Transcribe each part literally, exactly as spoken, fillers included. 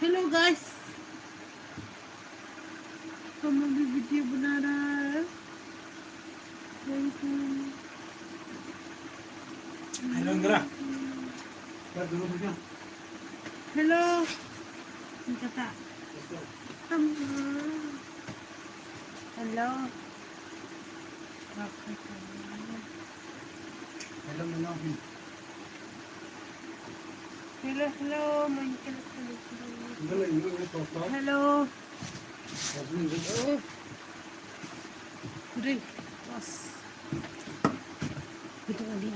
Hello guys, हम अभी वीडियो बना रहा है। Hello, Indra. Hello. Kata. Hello. Hello, hello. Hello, hello, my hello, hello, hello. Hello. Hello. Kuri, bos. Itu kali.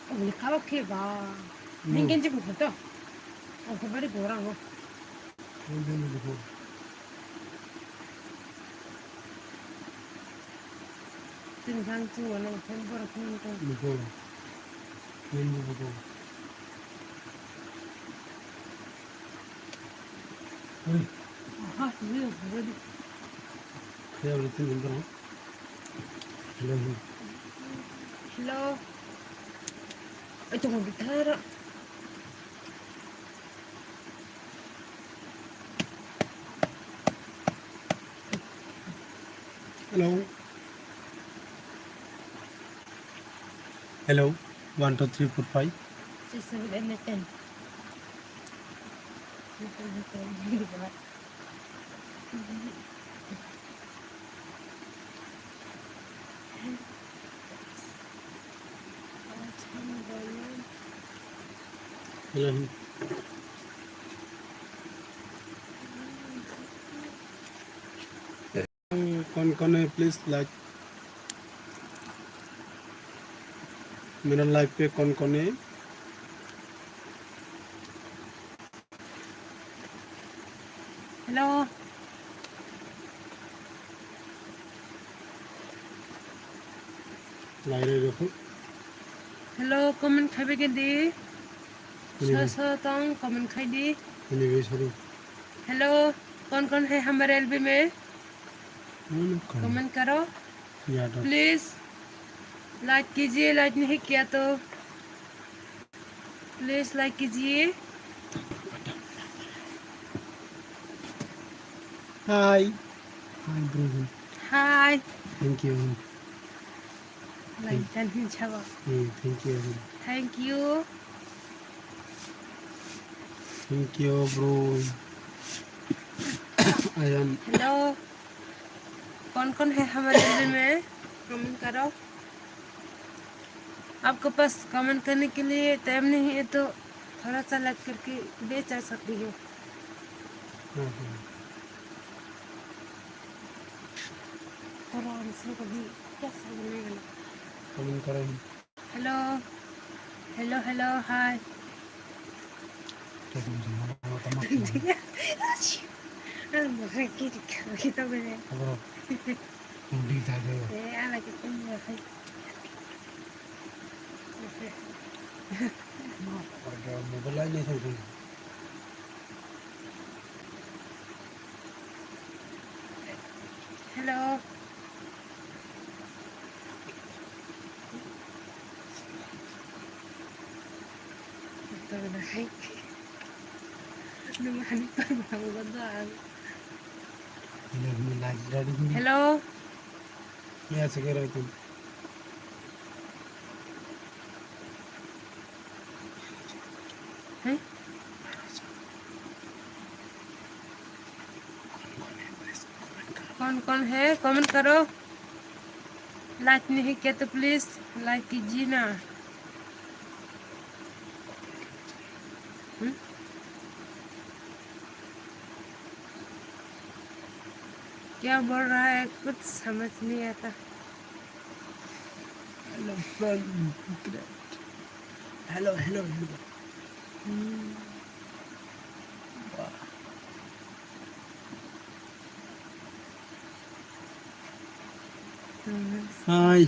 Ang ni kalo khe ba. Ningken je buku to. Ang ko bari borang no. Tin gang chu wala phone bor phone to. Niko. Yen ni buku. Ui. Aha, ni ready. Kaya udah tin number. Hello. Hello. Ito mo bitara. Hello. Hello. One, two, three, four, five. Six, seven, eight, nine, ten. Hello. कौन कौन है, please like. मेरा लाइव पे कौन कौन है? Hello. Lai rai rokho. Hello, comment khaibai khe di. Hini Sa bai. Sa tong comment khai di. Hini bai sori. Hello, कौन कौन है हमारे एलबी में? Welcome. Comment करो। याद रखो। प्लीज लाइक कीजिए, लाइक नहीं किया तो प्लीज लाइक कीजिए। Hi. Hi, bro. Hi. Thank you. Lain tan hin chaba. Hmm, thank you. Thank you. Thank you, bro. I am Hello. कौन कौन है हमारे दिल में? कमेंट करो। आपके पास कमेंट करने के लिए टाइम नहीं है तो थोड़ा सा लाइक करके भी जा सकती हो। हाँ, हाँ। थोड़ा हमसे कभी क्या समझ में आना। कमेंट करो। Hello. Hello, hello, hi. Hello. Mobile lain ni thang thang. Hello. Hello. Hey? कौन कौन है कमेंट करो। लाइक नहीं किया तो प्लीज लाइक कीजिए ना। हम्म? क्या बोल रहा है, कुछ समझ नहीं आता। Hello, friend. Hello, hello, hello. Hmm. Wah. Hmm. Hi.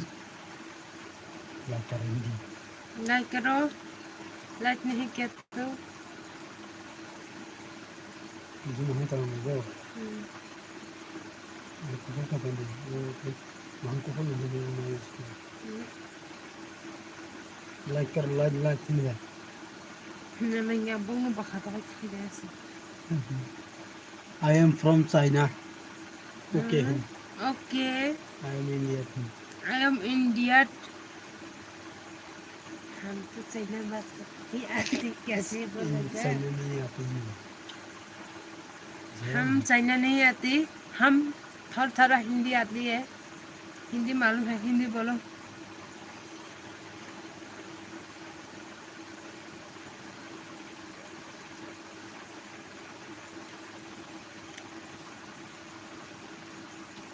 Like karo, like karo. Like nahi kya? तो जो वहाँ का होगा। हम्म। ये कुछ का बंद है, वो एक वहाँ को खोल दे, वो मैं इसको। हम्म। Like कर, like, like नहीं है। नहीं, मैं यहाँ बोलूँ, बखा तो खीरे ऐसे। हम्म। I am from China. Okay, हम्म। हूँ। Okay. I am Indian. हूँ। I am Indian. हम तो चाइना बात करते हैं, आते कैसे बोला हम्म, जाए? चाइना नहीं आते हैं। हम चाइना नहीं आते, हम थोड़ा थोड़ा हिंदी आती है। हिंदी मालूम है, हिंदी बोलो।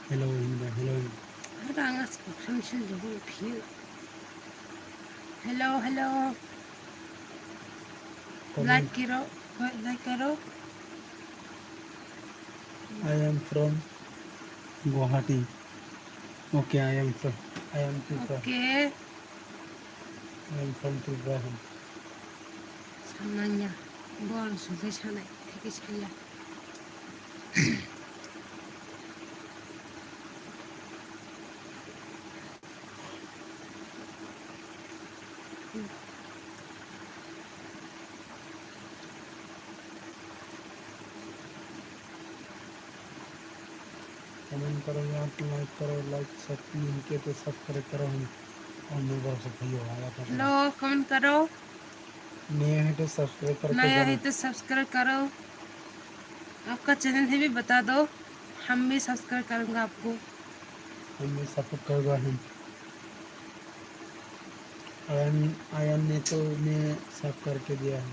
Hello, India, hello. Hello, hello. Comment. Like karo, like karo. I am from Guwahati. Okay, I am from, I am Tripura. Okay. I am from Tripura. Sananya, bor sugwi sanai, theke saya. Comment करो यार, like करो, like सब नहीं किए तो subscribe करो हम, और नहीं करो सब भाइयों, आया था। Hello, comment करो। नया है तो subscribe करके नया जाना। है तो subscribe करो। आपका channel है भी बता दो, हम भी subscribe करूँगा आपको। हम भी support करूँगा हम। आयन, आयन ने तो मैं साफ करके दिया है।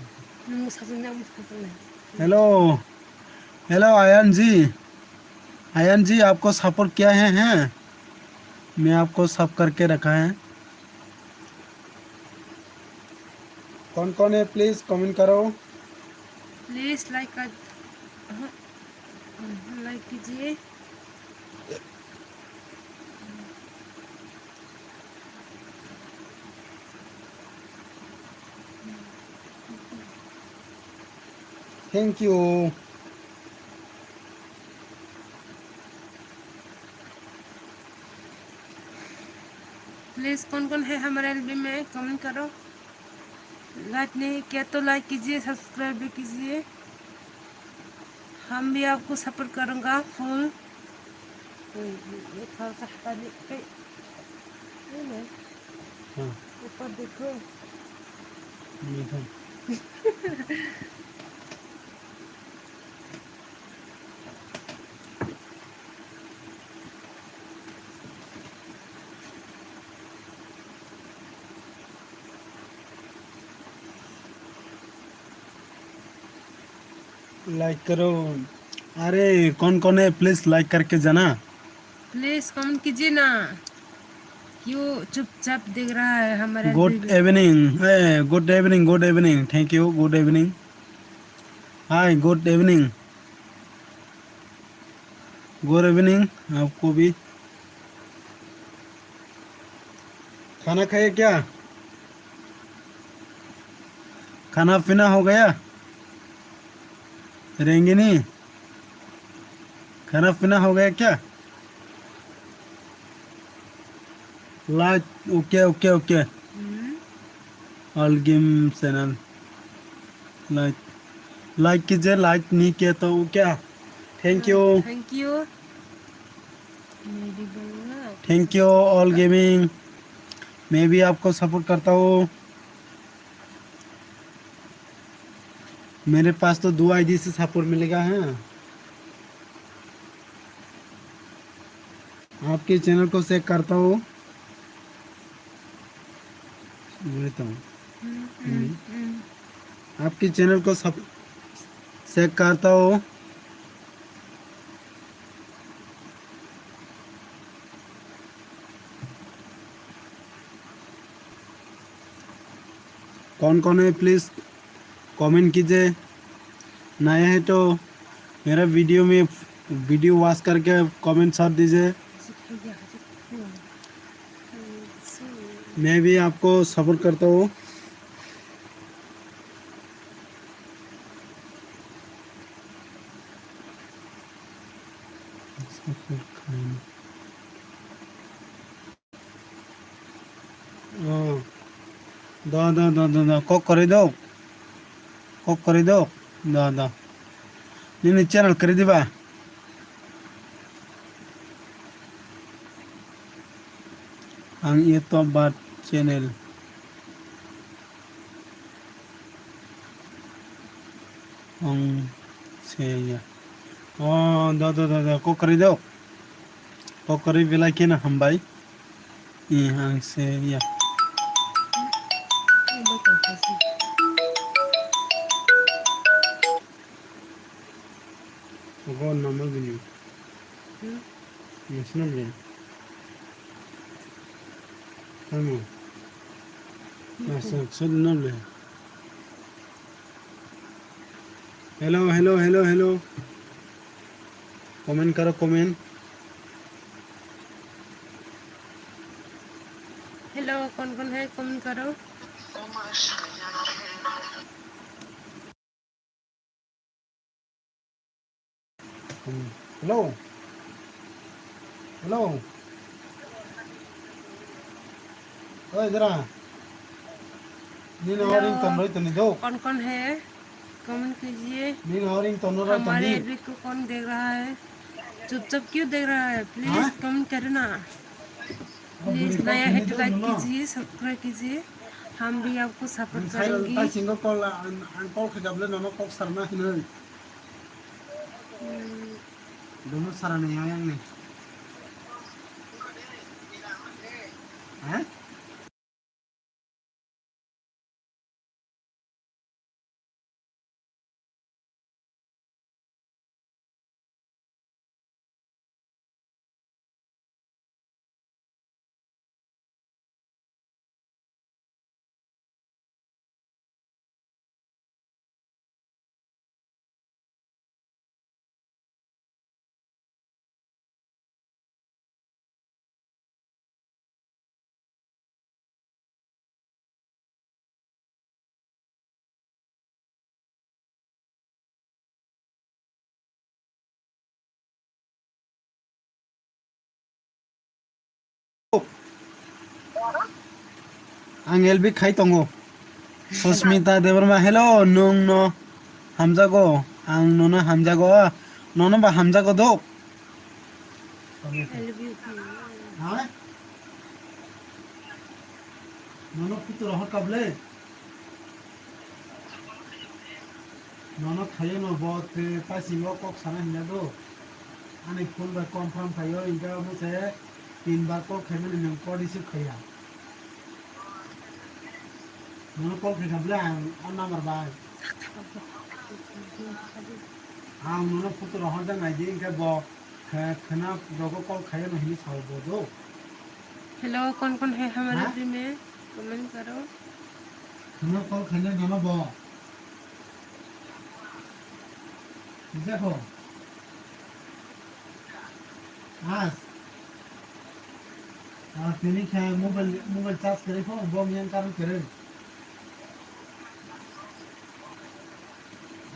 मुझे साफ नहीं, मुझे साफ नहीं। Hello, hello आयन जी, आयन जी आपको support किया है, हैं? मैं आपको साफ करके रखा है। कौन कौन है, please comment करो। Please like कर, हाँ, like कीजिए। Thank you। Please, कौन कौन है हमारे एलबी में, कमेंट करो। लाइक नहीं किया तो लाइक कीजिए, सब्सक्राइब भी कीजिए, हम भी आपको सपोर्ट करूँगा फुल। ये थोड़ा सा हटा दे। हाँ। ऊपर देखो। देखो। लाइक करो। अरे कौन कौन है, प्लीज लाइक करके जाना। प्लीज कमेंट कीजिए ना, क्यों चुपचाप देख रहा है हमारा good video? Evening, A, good evening, good evening, thank you, good evening. Hi, good evening. Good evening आपको भी। खाना खाए क्या? खाना पीना हो गया? रेंगिनी, खाना पीना हो गया क्या? Like, okay, okay, okay. हम्म। All game channel. Like, like कीजिए, लाइक नहीं किया तो क्या? Thank you. हाँ, थैंक यू। मैं भी बोलूँगा। Thank you, all gaming. मैं भी आपको सपोर्ट करता हूँ। मेरे पास तो दो आईडी से सपोर्ट मिलेगा, हाँ। आपके चैनल को चेक करता हूँ। बोलता हूँ। हम्म, हम्म, हम्म। हम्म। आपके चैनल को सब चेक करता हूँ। कौन कौन है, प्लीज कमेंट कीजिए। नया है तो मेरा वीडियो में, वीडियो वॉच करके कमेंट साथ दीजिए। मैं भी आपको सपोर्ट करता हूँ। Oh. Da, da, da, da, da. Kok kwrwi do. Kok kwrwi do. Da, da. Nini channel kwrwi diba? Ang YouTube ba channel. Ang se ya. Oh, da, da, da, da. Kok kwrwi do. Kok kwrwi belai kheno hambai. I, ang se ya. Ogo nama bini. Hmm? National bini. Tamo. National, national bini. Hello, hello, hello, hello. Comment karo, comment. Hello, कौन कौन है, कमेंट करो। Hello. Hello. Oi, jara. Nini o ringtone roi toni do. कौन कौन है? कमेंट कीजिए। Nini o ringtone roi toni. हमारे एलबी को कौन देख रहा है? चुपचाप क्यों देख रहा है? प्लीज कमेंट करो ना। प्लीज नया है तो लाइक कीजिए, सब्सक्राइब कीजिए। हम भी आपको सपोर्ट करेंगे। Ang single call, ang, ang call khe gable nono kok sarna hinoi. Hmm. Dono sara ni yang ni. Ha? Ang L B khai tongo. Susmita Debbarma, hello, nwng no hamjago, ang nono hamjago, nono ba hamjago do. Ha? Nono photo rohor kable. Nono khayo no bo te paisi o kok sana hinna do. Ani phone bai confirm khayo, inta omo se tin bar call khaimani nwng call receive khaiya. Nono call khaikha bwle ang a number bai. Ang nono photo rohorjak naidi, hinkhe bo khe-, khwna rogo call khaiyano hinwi sao bo do. Hello, कौन कौन है हमारे हाँ? टीम में? कमेंट करो। Khwna call khaina nono bo. Bujako. As. Ah, tini khe mobile, mobile charge kwrwi pho, bo miyang current kwrwi.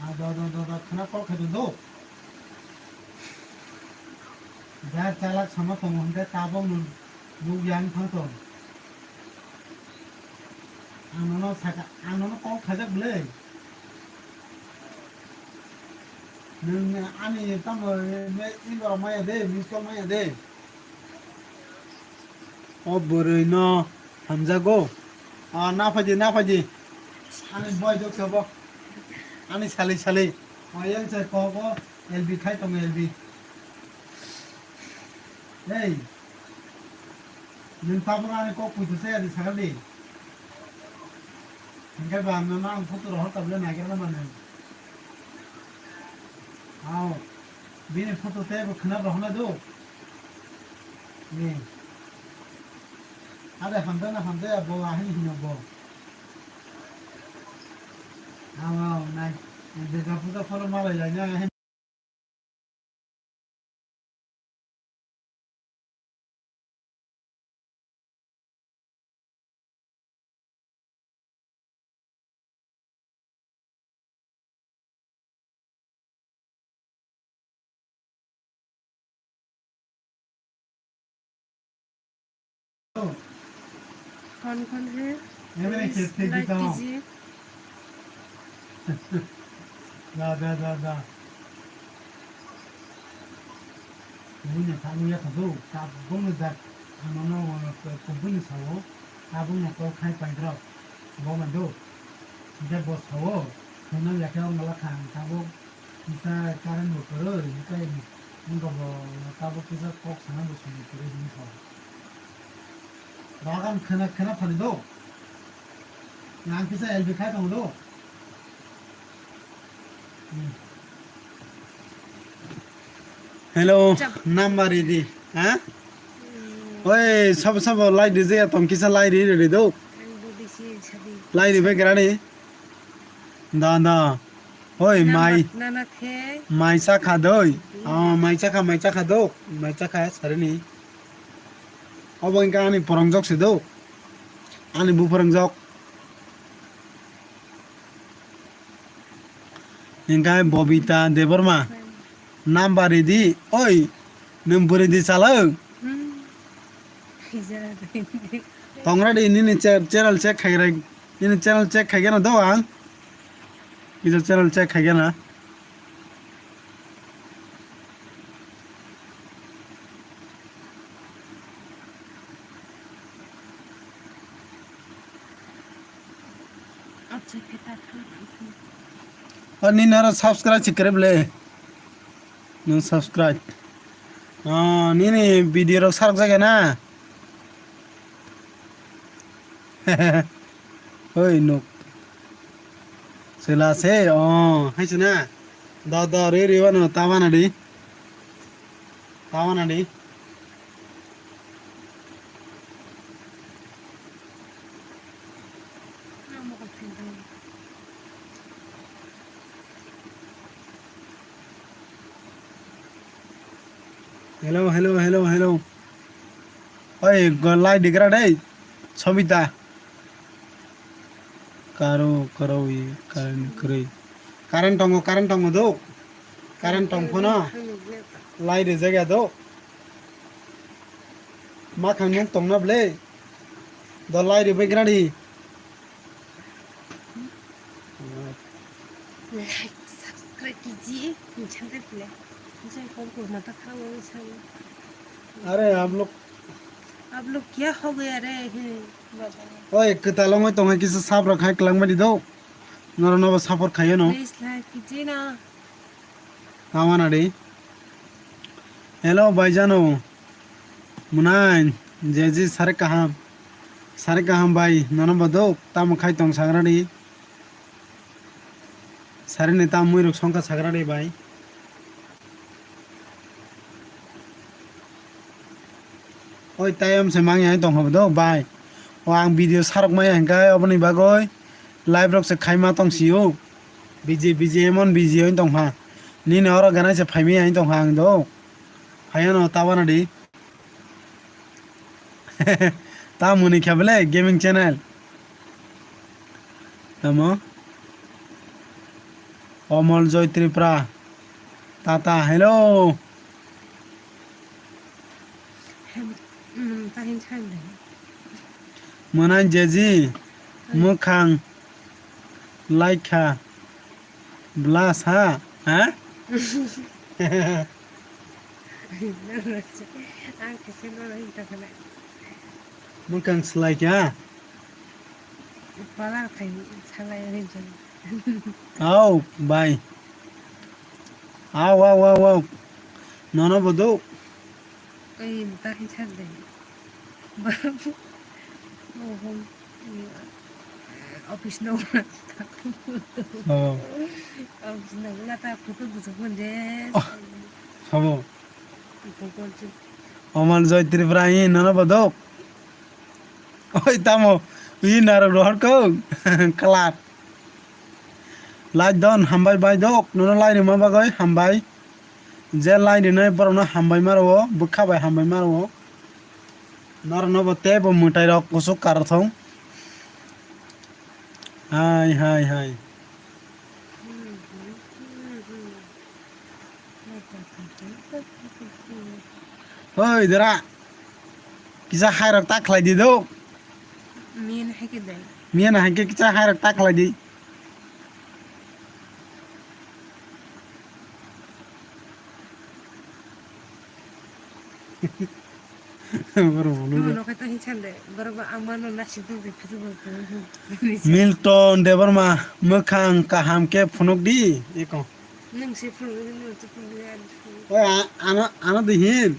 Ah, do, do, do, do, khwna call khai do. Jar chalak sama tongo hwnkhe tabok nwng nuk yang thang tong. Ang nono saka, ang nono call khaijak bwle. Nwng ani tamo me-, inborok maya de, miss call maya de. O bwrwi no hamjago. Ah, na phaidi, na phaidi. Ani boy jok sabo. Ani sali, sali. O yang sai kok o L B khai tongo, L B. Hey. Nwng tabuk ani kok puitu chaya di sakal di. Hinkhe ba nono ang photo rohor tabule naigerna mano. Ao. Bini photo tei bo khwna rohorna do. Ni. Are hamjakna hamjaya bo ahini hino bo. Ama nai, Durga puja phano malai lai na. Kon kon hai? Ebe na khe thik like tong. Kiji. Da, da, da, da. Kubui no thangwi ya kha do, tabuk no jak. Ano no kubui no sao, tabuk no kok khai pai drop. Bo ma do. Hinkhe bo sao, khwna ya khe ong la kha ang tabuk. Kisa current bo kwrwi, hinkhe wngkha bo tabuk kisa kok sana bo simi kwrwi hinwi sao. Bagan khwna, khwna phani do. Nang kisa L B khai tongo do. Hmm. Hello, chap. Number ready, ha? Hmm. Oi, sabo sabo lai di je tong kisa lai ri ri do. Ang do bisi chadi. Lai ri be grani. Da da. Oi, nana, mai. Nana khe. Mai cha kha doi. Hmm. Oh, mai cha kha, mai cha kha do. Mai cha kha sarini. Obo wngkha ani phorongjak se do. Ani bu phorongjak. Hingkha Bobita Debbarma. Number ready. Oi, nwng bwrwi di chalok. Hmm. Tongra di nini che-, channel check khai rai. Nini channel check khai gana do ang. Kisa channel check khai gana. O nini oro subscribe si kwrwi ble. Nwng subscribe. O nini video rok sarok jagya na. Oi nuk. Sela se o hai se na. Da da re re wano ta bana di. Ta bana di. Hello, hello, hello, hello. Oi, go lai digra dei. Sobita. Karo, karo, i, current kwrwi. Current tongo, current tongo do. Current tong phano. Lai rijak ya do. Makhang nuk tongna ble. Do lai ribai gradi. Like, subscribe कीजिए, निशान पे प्ले। मुझे कौन को ना था वो इंसान। अरे, आप लोग आप लोग क्या हो गया रे? Oi, kwtal wngwi tongkha kisa sap rok hai kwlangmani do. Norok nobo support khaio no. Please like कीजिए ना। Tawana de. Hello, bhai jano. Munai, jeji sare kaham. Sare kaham bai, nono bodok, tamo khai tong sagrani. Sare ni tam mui rok songkha sagrani bai. Oi, tayam se mangi hai tong habo do, bai. O ang video sarok maya hingkai, oboni bagoi. Live rok se khaima tong sio. Busy, busy, emon busy oi tong ha. Nini oro ganai se phaimi hai tong ha ang do. Phaiya no tabana di. Tamoni khe bele gaming channel. Tamo? Omol Joy Tripura. Tata, hello. Hem, mm, tahin chan de. Mwnai jeji, mwkhang, laikha, bla sa, ha? Ang khe se no ring ta khala. Mwkhang swlaikha? Palar khai salai ring ta. Au, bai. Au, au, au, au. Nono bodo. Ei, ta hin chak de. Babu. Oh, home. Office no. Oh. Office no, na ta photo du sa phone de. Oh, sabo. Photo chu. Oman Joy Tripura, i nono bodo. Oi, tamo. I narok rohor ko. Kalat. Like don, hambai bai dok, nono like rima bagwi hambai. Je like rinai borokno hambai maro, bwkha bai hambai maro. Norokno bo tei bo mwtai rok kuchuk kar thong. Hai, hai, hai. Oi, dara. Kisa hai rok ta khlai di do. Miyan hai ke dai. Miyan hai ke kisa hai rok ta khlai di. Borok bulu. Mono khe ta hinsa de, borok ba ang mano nasik duk de, Facebook bo. Milton Debbarma, mwkhang kaham khe phunuk di, eko. Nwng se phunuk di, nwng se phunuk di, ani phunuk. Oi, a-, ano, ano di hin.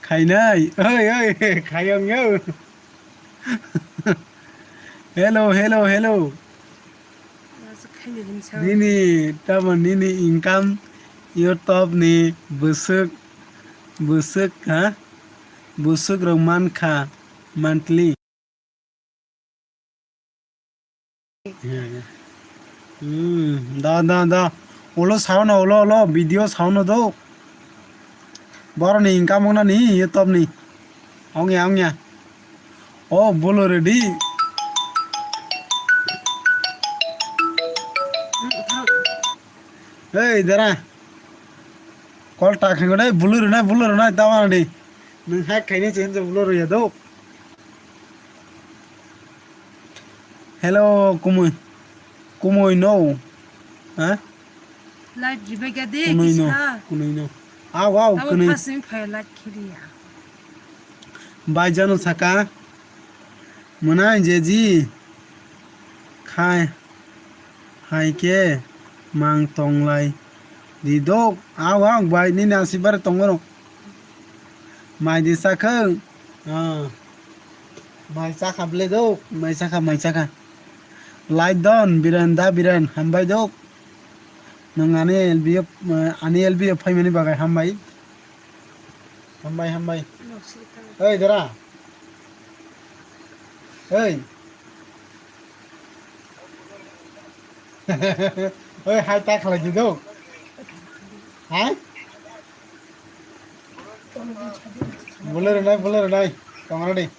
Khainai, oi, oi, khayong yo. Hello, hello, hello. Nini, tamo nini income YouTube ni bwswk, bwswk, ha? Bwswk rok mankha monthly. Hmm, da, da, da. Ulo sao no, ulo, ulo, video sao no do. Borok ni income wngna ni YouTube ni. Ongya, ongya. Oh, bolo ready. Hey, dara. Call ta khengo dai, bolo rwnai, bolo rwnai, ta wana di. Nwng hack khaini chen je bolo rwya do. Hello, kumui. Kumui no. Ha? Light ribai ga de, kunui no, kisa. Kunui no. Aw, aw, tamo kunui. Phasing phai light khiriya. Bai jano saka. Mwnai jeji. Khai. Hai khe mang tonglai. Di dok. Aw, aw, bai nini asibar tongoro. Mai di sakhwng. Ah. Mai chakha ble dok. Mai chakha, mai chakha. Like don, Biren da Biren, hambai dok. Nwng ani L B F, eh, ani L B F phaimani bagwi hambai. Hambai, hambai. Oi, dara. Oi. Oi, hai ta khalai di do. Hai? Bolero nai, bolero nai. Kamara ni.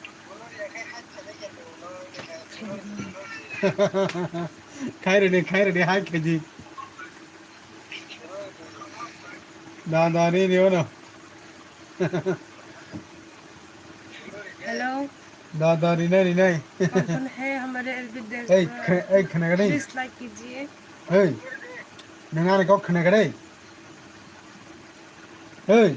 Khai rwdi, khai rwdi, hai khaidi. Da, da, ri, ri, ono. Hello. Da, da, ri, nai, ri, nai. कौन, कौन है हमारे एलबी देश में? Ei, khe-, ei, khna gadi. Please like कीजिए. Ei. Nang ani kok khna gadi. Ei.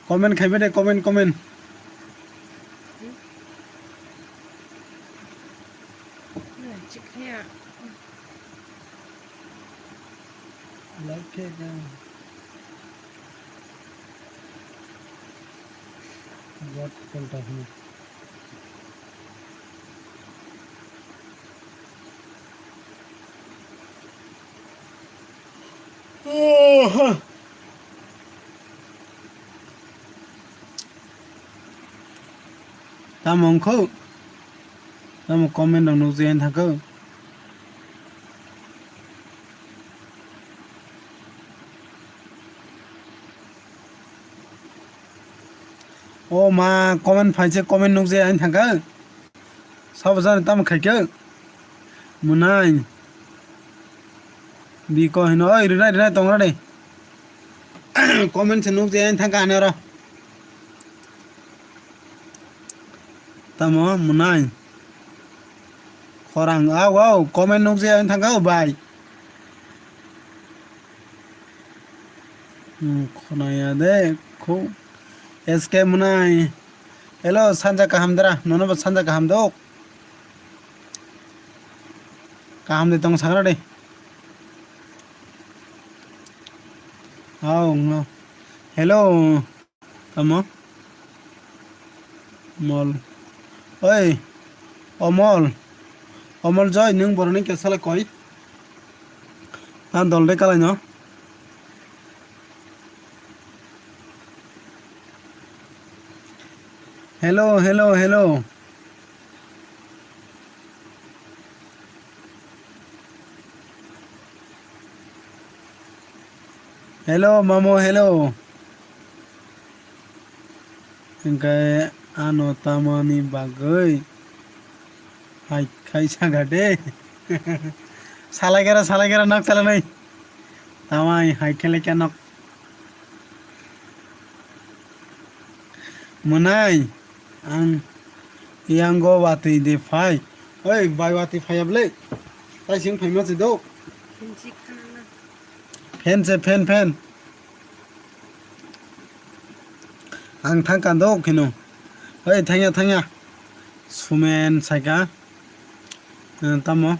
Comment khaiba de, comment, comment. Like khe da. What contact me? Oh, huh. Tamo wngkho? Tamo comment rok nukjagwi thangkho? O ma, comment phaise, comment nukje ani thangkha. Sabo jani tamo khaikhe. Munai. Biko hino, oi, rinai, rinai, tongra de. Comment se nukje ani thangkha ani oro. Tamo, munai. Khorang, au, au, comment nukje ani thangkha, o bai. Hmm, khonaya de, khu. S K Munai. Hello, sanja kaham dara. Nono bo sanja kaham do. Kaham de tong sagra de. Hao, no. Hello. Tamo? Mol. Oi. Omol. Omol Joy, nwng boroni kesa le koi? Ta dol de kalai no. Hello, hello, hello. Hello, mamo, hello. Hingke ano tamani bagwi hai khai saka de. Salai kera, salai kera nok salanai. Tamai hai khele kya nok. Mwnai, ang yango watwi de phai. Oi, bai watwi phaiya bwle. Tai sing phaima se do. Fan se fan, fan. Ang thangka do kheno. Oi, thangya, thangya. Sumen saika. Eh, tamo?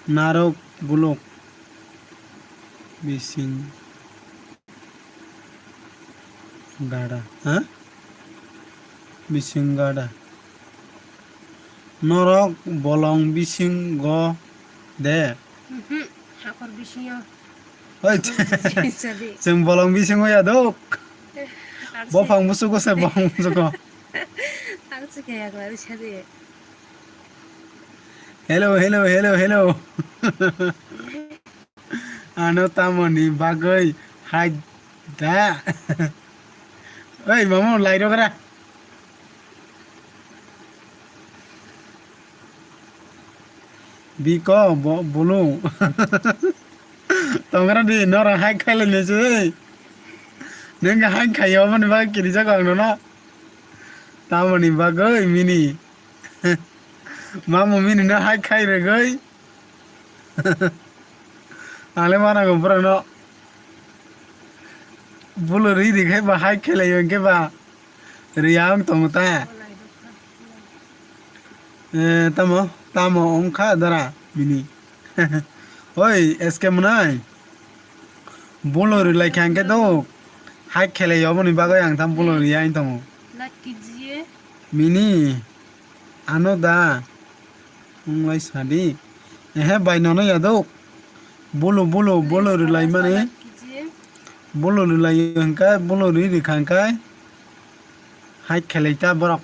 Narok buluk. Bising gada, ha? Bising gada. Norok bolong bisingo de. Mhm, hakor bisingo. Oi, sadi. Chwng bolong bisingo ya dok. Ang se- Bopang musugo se bolong musugo. Ang se kaya kwari sadi. Hello, hello, hello, hello. Ano tamoni bagwi hai da. Oi, mamu, lai rok ra. Biko, bo-, bulu. Tongra di, nora hai khaile ne se. Nengga hai khayo mani bagwi kirijak ang nono. Tamoni bagwi mini. Mamu mini no hai khai regwi. Ale mana go bro no. Bulo ri ri khai ba hai khelai yo ke ba. Ri ang tong ta. Eh, tamo, tamo ongkha dara mini. Oi, S K Mwnai. Bulo ri lai kha ang ke do. Hai khelai yo boni bagwi ang tam bulo ri ang tongo. Lucky G. Mini. Ano da. Wng lai sadi. Ehe, bai nono yadok. Bolo, bolo, bolo rwlai mani. Bolo rwlai hwnkhe, bolo ri rwkha hwnkhe. Hai khelai ta borok.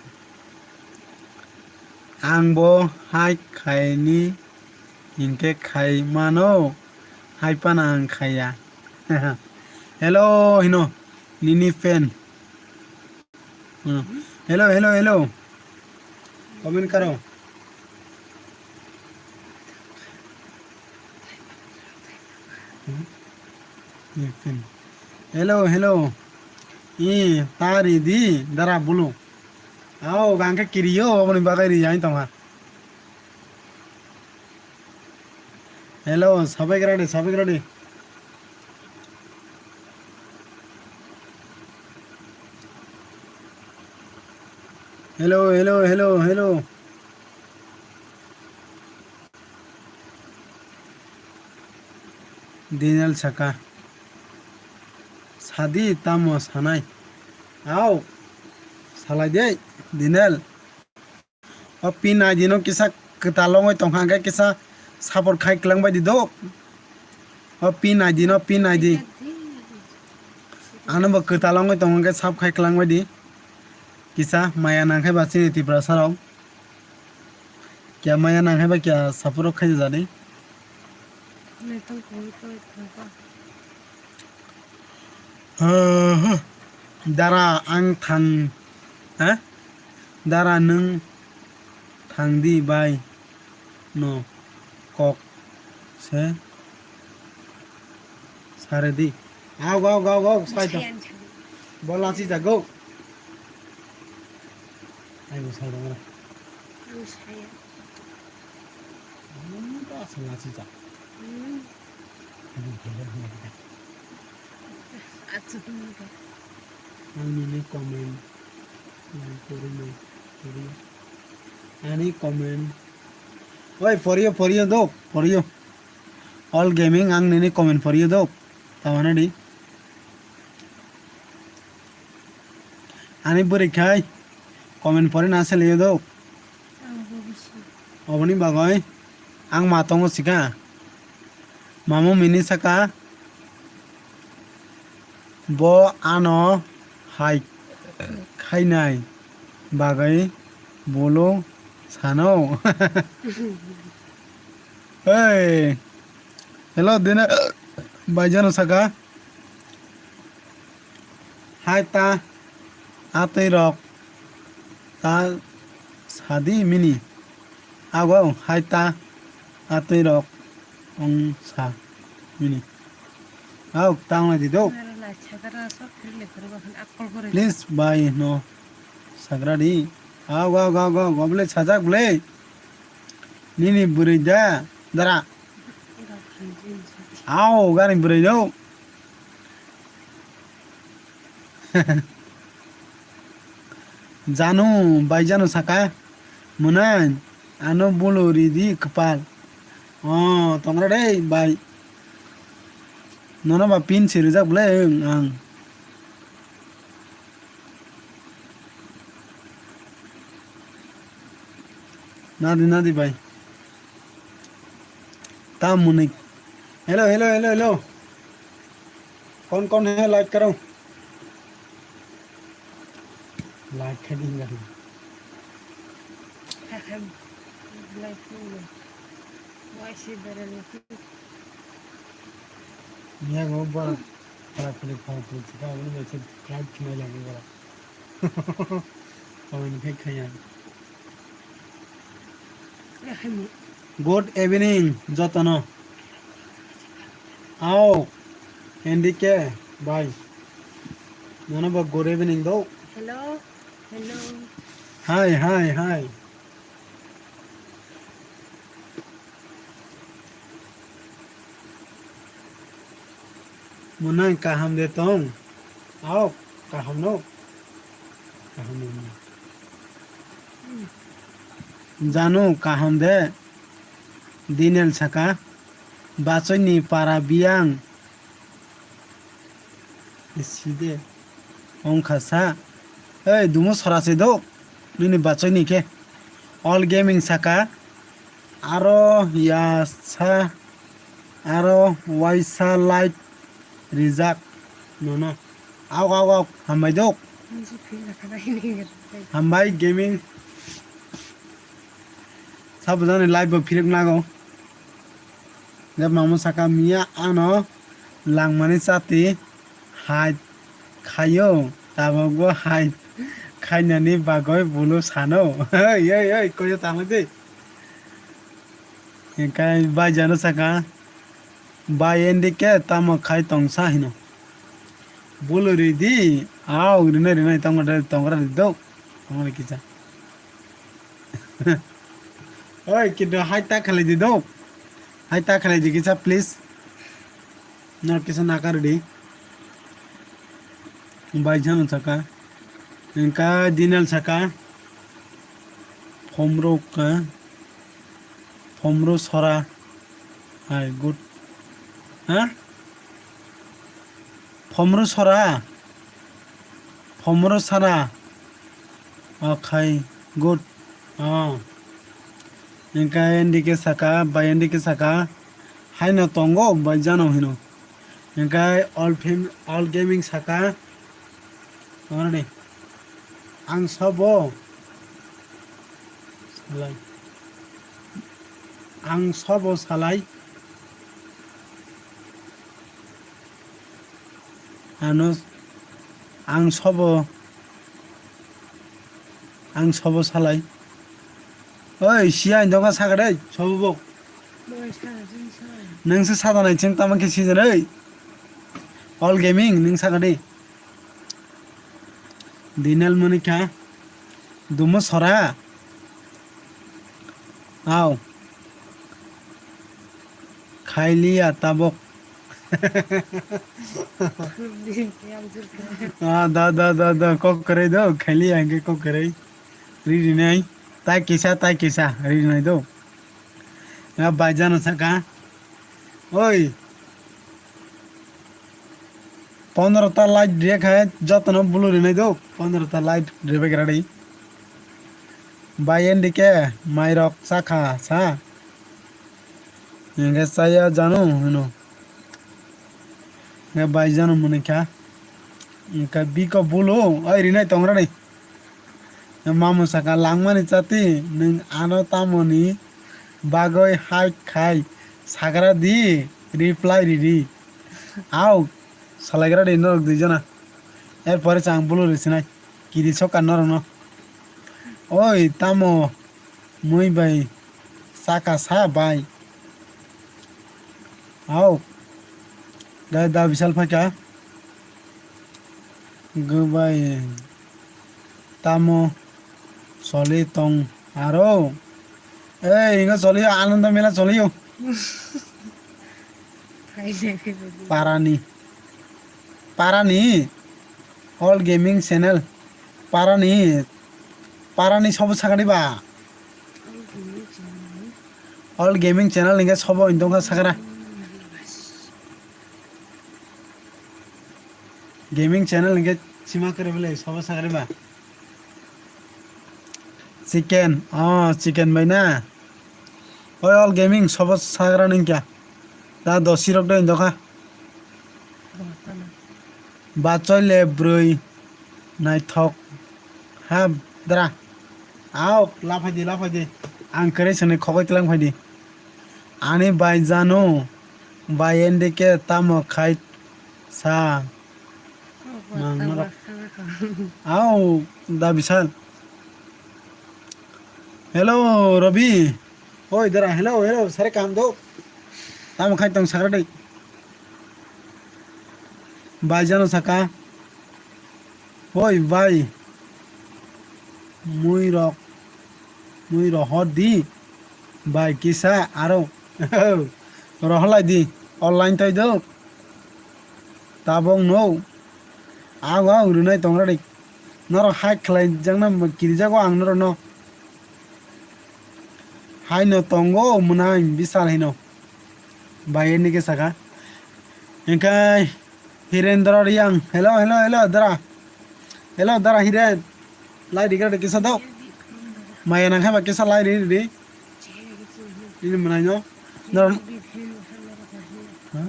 Ang bo hai khaini hinkhe khai mano. Hai phano ang khaiya. Hello hino. Nini fan. Hmm. Hello, hello, hello. Comment karo. Hmm. Hello, hello. I tari di dara bulu. Ao gangke kiriyo oboni bagai ri jai tongha. Hello, sabai grade, sabai grade. Hello, hello, hello, hello. Daniel saka. Sadi tamo sanai. Ao. Salai de, Daniel. O pin I D no kisa kwtal wngwi tongkha, hwnkhe kisa support khai kwlangbai di do. O pin I D no, pin I D. Ano bo kwtal wngwi tongo, hwnkhe sub khai kwlangbai di. Kisa maya nangkhai ba chini Tiprasa rok. Kya maya nangkhai ba kya support rok khai jani. Naitok koi koi koi koi. Ha, ha. Dara ang thang, ha? Dara nwng thangdi bai no kok se saredi. Aw, aw, aw, aw, sai to. Saya ang thang. Bo lachi jago. Ai bo sai dong ra. Ang saya. Hmm, ta sa lachi jak. Hmm. Achu tungni ka. Ang nini comment. Ang pori nai, pori. Ani comment. Oi, poriyo, poriyo, dok, poriyo. All gaming, ang nini comment poriyo, dok. Tamana di. Ani bwrwi khai comment pori na sele, dok. Ang bo bisi. Oboni bagwi ang ma tongo sika. Mamo mini saka, bo ano hai khainai bagwi bolo sano. Hey, hello, dina baijano saka. Hai ta, atwi rok ta sadi mini. Ago hai ta, atwi rok ong sa mini. Au, tang lai di do. Please, bai, no. Sagra di. Au, au, au, au, go ble sajak ble. Nini bwrwi da, dara. Au, gani bwrwi do. Janu, bai janu saka. Mwnai, ano bulu ridi kwpal. O, tongra dei, bai. Nono ba pin si rijak bwle, ang. Nadi, nadi, bai. Tamoni. Hello, hello, hello, hello. कौन कौन है लाइक करो? लाइक कर देंगे। लाइक नहीं है। वैसे बरल। Niya go bara. Para pili para pili. Sika wani wese flight chinai lagi bara. Comment khai khaya. Good evening, jotono. Ao, N D K, bye. Nono bo good evening do. Hello, hello. Hi, hi, hi. Mwnai kaham de tong? Ao, kaham no? Kaham no. Janu kaham de? Dinel saka, bachoi ni para biyang. Side. Ongkha sa. Ei, dumo sora se do. Nini bachoi ni khe. All gaming saka. Aro ya sa. Aro waisa light rijak. Nono. Aw, aw, aw. Hambai do. Hambai gaming. Sabujani live bo phirok nago. Je mamo saka miya ano langmani chati hai khayo, tabukbo hai khainani bagwi bulu sano. Oi, oi, oi, koyo tangwi de. Hinkhe bai jano saka, bai N D K tamo khai tongsa hino. Bulu ridi, au, rinai rinai tongma de tongra rido. Tongma kisa. Oi, kido hai ta khalai di do. Hai ta khalai di kisa, please. No kisa nakar di. Bai jano saka. Engka dinal saka. Phomro ka. Phomro sora. Hai, good. Ha? Phomro sora. Phomro sara. Okhai, good. Oh. Engka N D K saka, bai N D K saka. Haino tongo, bai jano hino. Engka all fam-, all gaming saka. Tongo ni. Ang sabo. Salai. Ang sabo salai. Ano Ang sobo, ang sobo salai. Oi, siya indonga sakadai, sobo bo. Nang se sadanai cheng tama khe sijanai. All Gaming, nang sakadi. Dinal Monika, dumo sora. Au. Khailiya tabok. Ah, da, da, da, da, kok kwrwi do, khailiya hwnkhe kok kwrwi. Ri rinai, tai kisa, tai kisa, ri rinai do. Ya, bai jano saka. Oi. Pondro ta light rek hai, jotono bulu rinai do. Pondro ta light rebe gradi. Bai endike, mairok sakha, sa. Hingke chaya janu hino. Hingke bai janu muni kha. Hingke biko bulu, oi rinai tongra ni. Mamu saka langmani chati, nwng ano tamoni bagoi hai khai sagra di, reply ridi. Au, salaigra di norok dui jona. Er pore chang bulu risinai. Kiri soka norokno. Oi, tamo. Mui bai saka sa bai. Hau. Gai da bisal phaika. Gw bai tamo soli tong aro. Ei, ingo soli yo, Ananda Mela soli yo. Parani. Parani. All Gaming Channel. Parani. Parani sobo sakani ba. All Gaming Channel hingke sobo indong kha sakara. Gaming Channel hingke sima kare bele sobo sakani ba. Chicken, oh, chicken bai na. Oi, All Gaming, sobo sagra ningkya. Da dosi rok doi dokha. Bachoi le broi. Naithok. Ha, dra. Aok, laphai di, laphai di. Ang kwrwi swnwi khogoi tlang phai di. Ani bai jano, bai N D K tamo khai sa. Mang norok. Au, da bisal. Hello, Robi. Oi, dara, hello, hello, sare kam do. Tamo khai tong sakra dei. Bai jano saka. Oi, bai. Mui rok. Mui rohor di. Bai kisa aro. Roholai di. Online toi do. Tabok no. Ago ang rinai tongra di. Norok hai khlai jakna kirijago ang norok no. Hai no tongo mwnai bisal hino. Bai ni ke saka. Engkai Hirendra Riang. Hello, hello, hello, dara. Hello, dara Hiren. Lai digra de kisa do. Maya nang kha ba kisa lai ri ri. Ini mwnai no. Norok. Ha?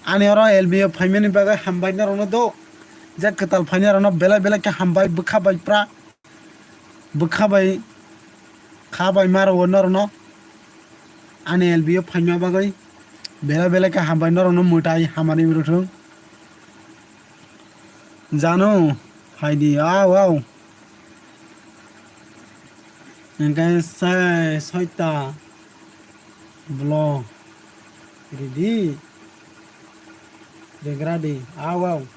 Ani oro L B O phaimani bagwi hambai norokno do. Je kwtal phainai rokno belai belai khe hambai bwkha bai pra. Bwkha bai kha bai ma rwo norokno. Ani L B O phaima bagwi belai belai khe hambai norokno mwtai hamari rwthwng. Jano phaidi au au. Hingke sai soita blo ridi regradi au au.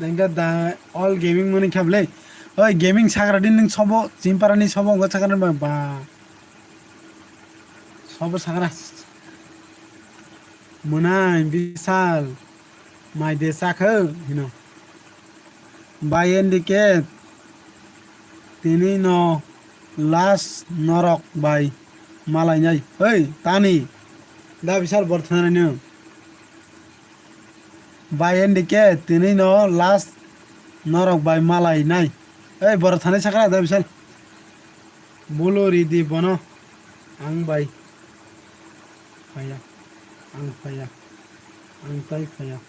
Hingke da all gaming mani khablai. Oi gaming sagra din ning sobo chimpara ni sobo wngkha sagra ba ba. Sobo sagra. Mwnai bisal. Mai de sakho hino. Bai N D K tini no last norok bai malainai. Hei, tani. Da bisal bor thanai no. Bai N D K tini no last norok bai malainai. Hei, bor thanai sakra da bisal. Bulu ridi bono. Ang bai. Phaya. Ang phaya. Ang tai phaya.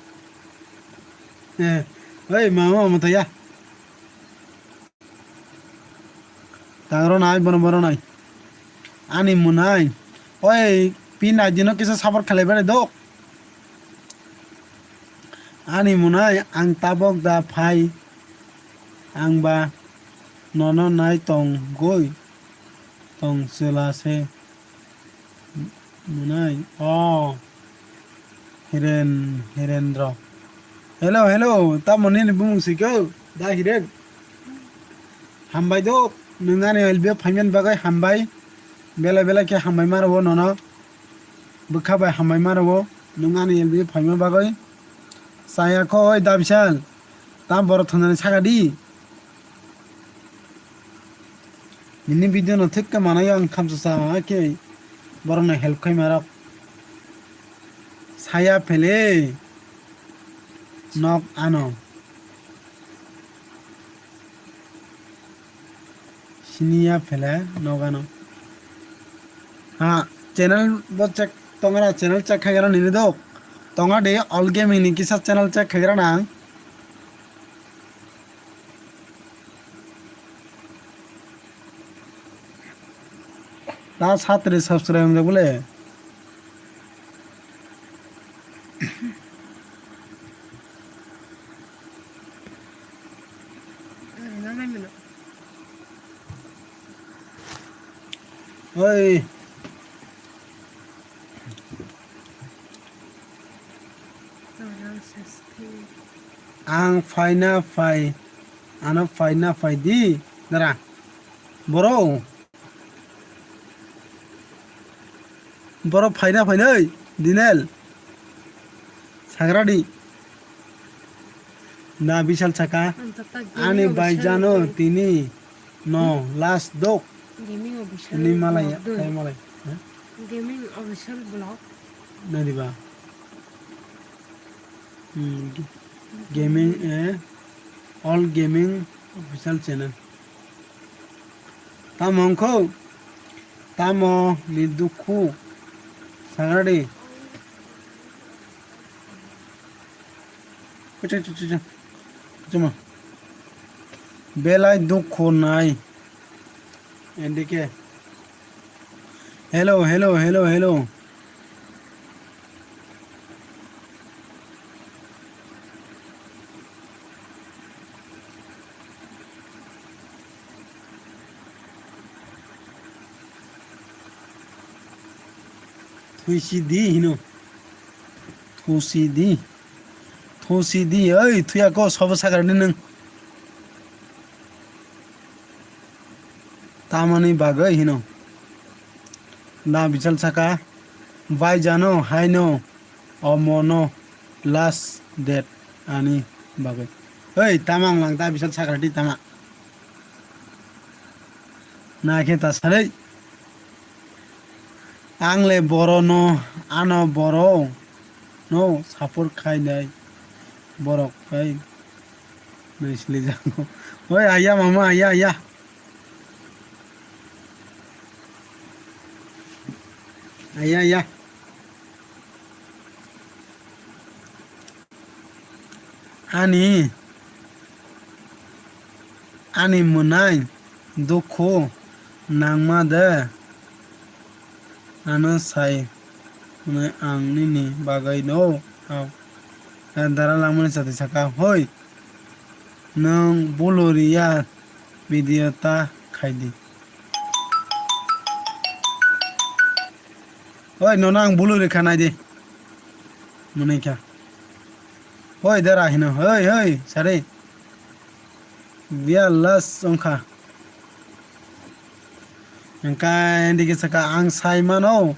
Eh, oi, mama, mama, taya. Tangro nai, bono, bono nai. Ani munai. Oi, pin aidino kisa support khalai bare do. Ani mwnai, ang tabok da phai, ang ba nono nai tong goi tong chwla se mwnai. O Hiren, Hirendra. Hello, hello, tamo nini bumung siko? Da Hiren. Hambai do, nwng ani L B phaimani bagwi hambai. Belai belai khe hambai ma rwo nono. Bwkha bai hambai ma rwo, nwng ani L B phaima bagwi. Chaya kho oi da Bishal, ta borok thwngnani saka di. Nini video no thik khe manayo ang khamsa sa khe borok no help khai ma rok. Saya phele nok ano. Siniya phele nogano. Ha, channel bo check tongara, channel check khaigara nini dok. Tonga de all gaming ni kisa channel check khaigara nang. Ta satri subscribe bole. Oi. Ang phaina phai, ano phaina phai di, dara. Boro. Boro phaina phainai, Dinel. Sagradi. Na Bishal saka. Ani bai jano tini no last dok. Gaming official. Ni malai ya, kai malai. Gaming official vlog. Nadi ba. Hmm, gaming, eh, all gaming official channel. Tamo wngkho? Tamo ni dukhu sagradi. Belai dukhu nai. N D K. Hello, hello, hello, hello. Thuisi di hino. Thusi di. Thusi di, oi, thuya ko sobo sagar ni nung. Tamani bagwi hino. Da Bishal saka, bai jano, haino, omono, last date ani bagwi. Oi, tamang lang, da Bishal saka di tama. Na khe ta salai. Ang le boro no, ano boro no support khai nai borok khai nai sili jago. Oi, aya mama, aya, aya. Aya, aya. Ani, ani mwnai dukhu nangma de, ano sai hwnwi ang nini bagwi no, ah, dara langmani chati saka, hoi, nwng bulu riya video ta khaidi. Oi, nono ang bulu rikha nai di. Mwnwi kha. Oi, dara hino. Oi, oi, sari. Biya las wngkha. Hingkha hindi khe saka ang sai mano.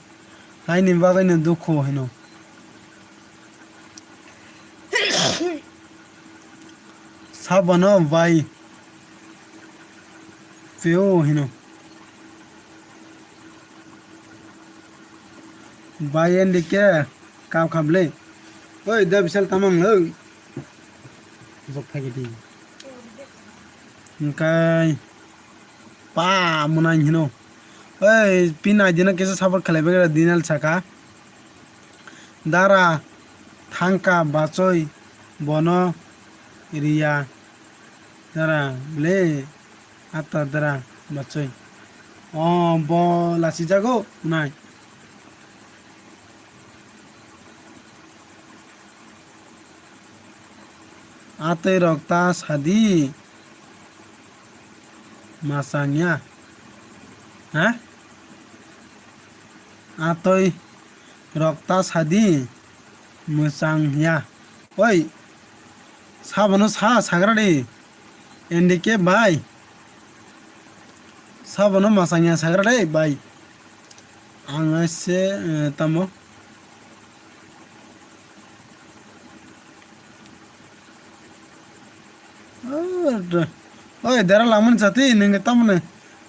Haini bagwino dukhu hino. Sabono bai pheo hino. Bai N D K kam khamle. Oi, da Bishal tamang lo. Jok thagi di. Hingkai pa mwnai hino. Oi, pin aidino kesa support khlai bagwi Dinal saka. Dara thangka bachoi bono riya. Dara le ata dara bachoi. O bo lasi jago nai. Atwi rok ta sadi. Masangya. Ha? Atwi rok ta sadi. Mwchangya. Oi. Sabono sa sagra di. N D K bai. Sabono masangya sagra di bai. Ang se, eh, tamo. Oi, dera langmani chati, ningke tamoni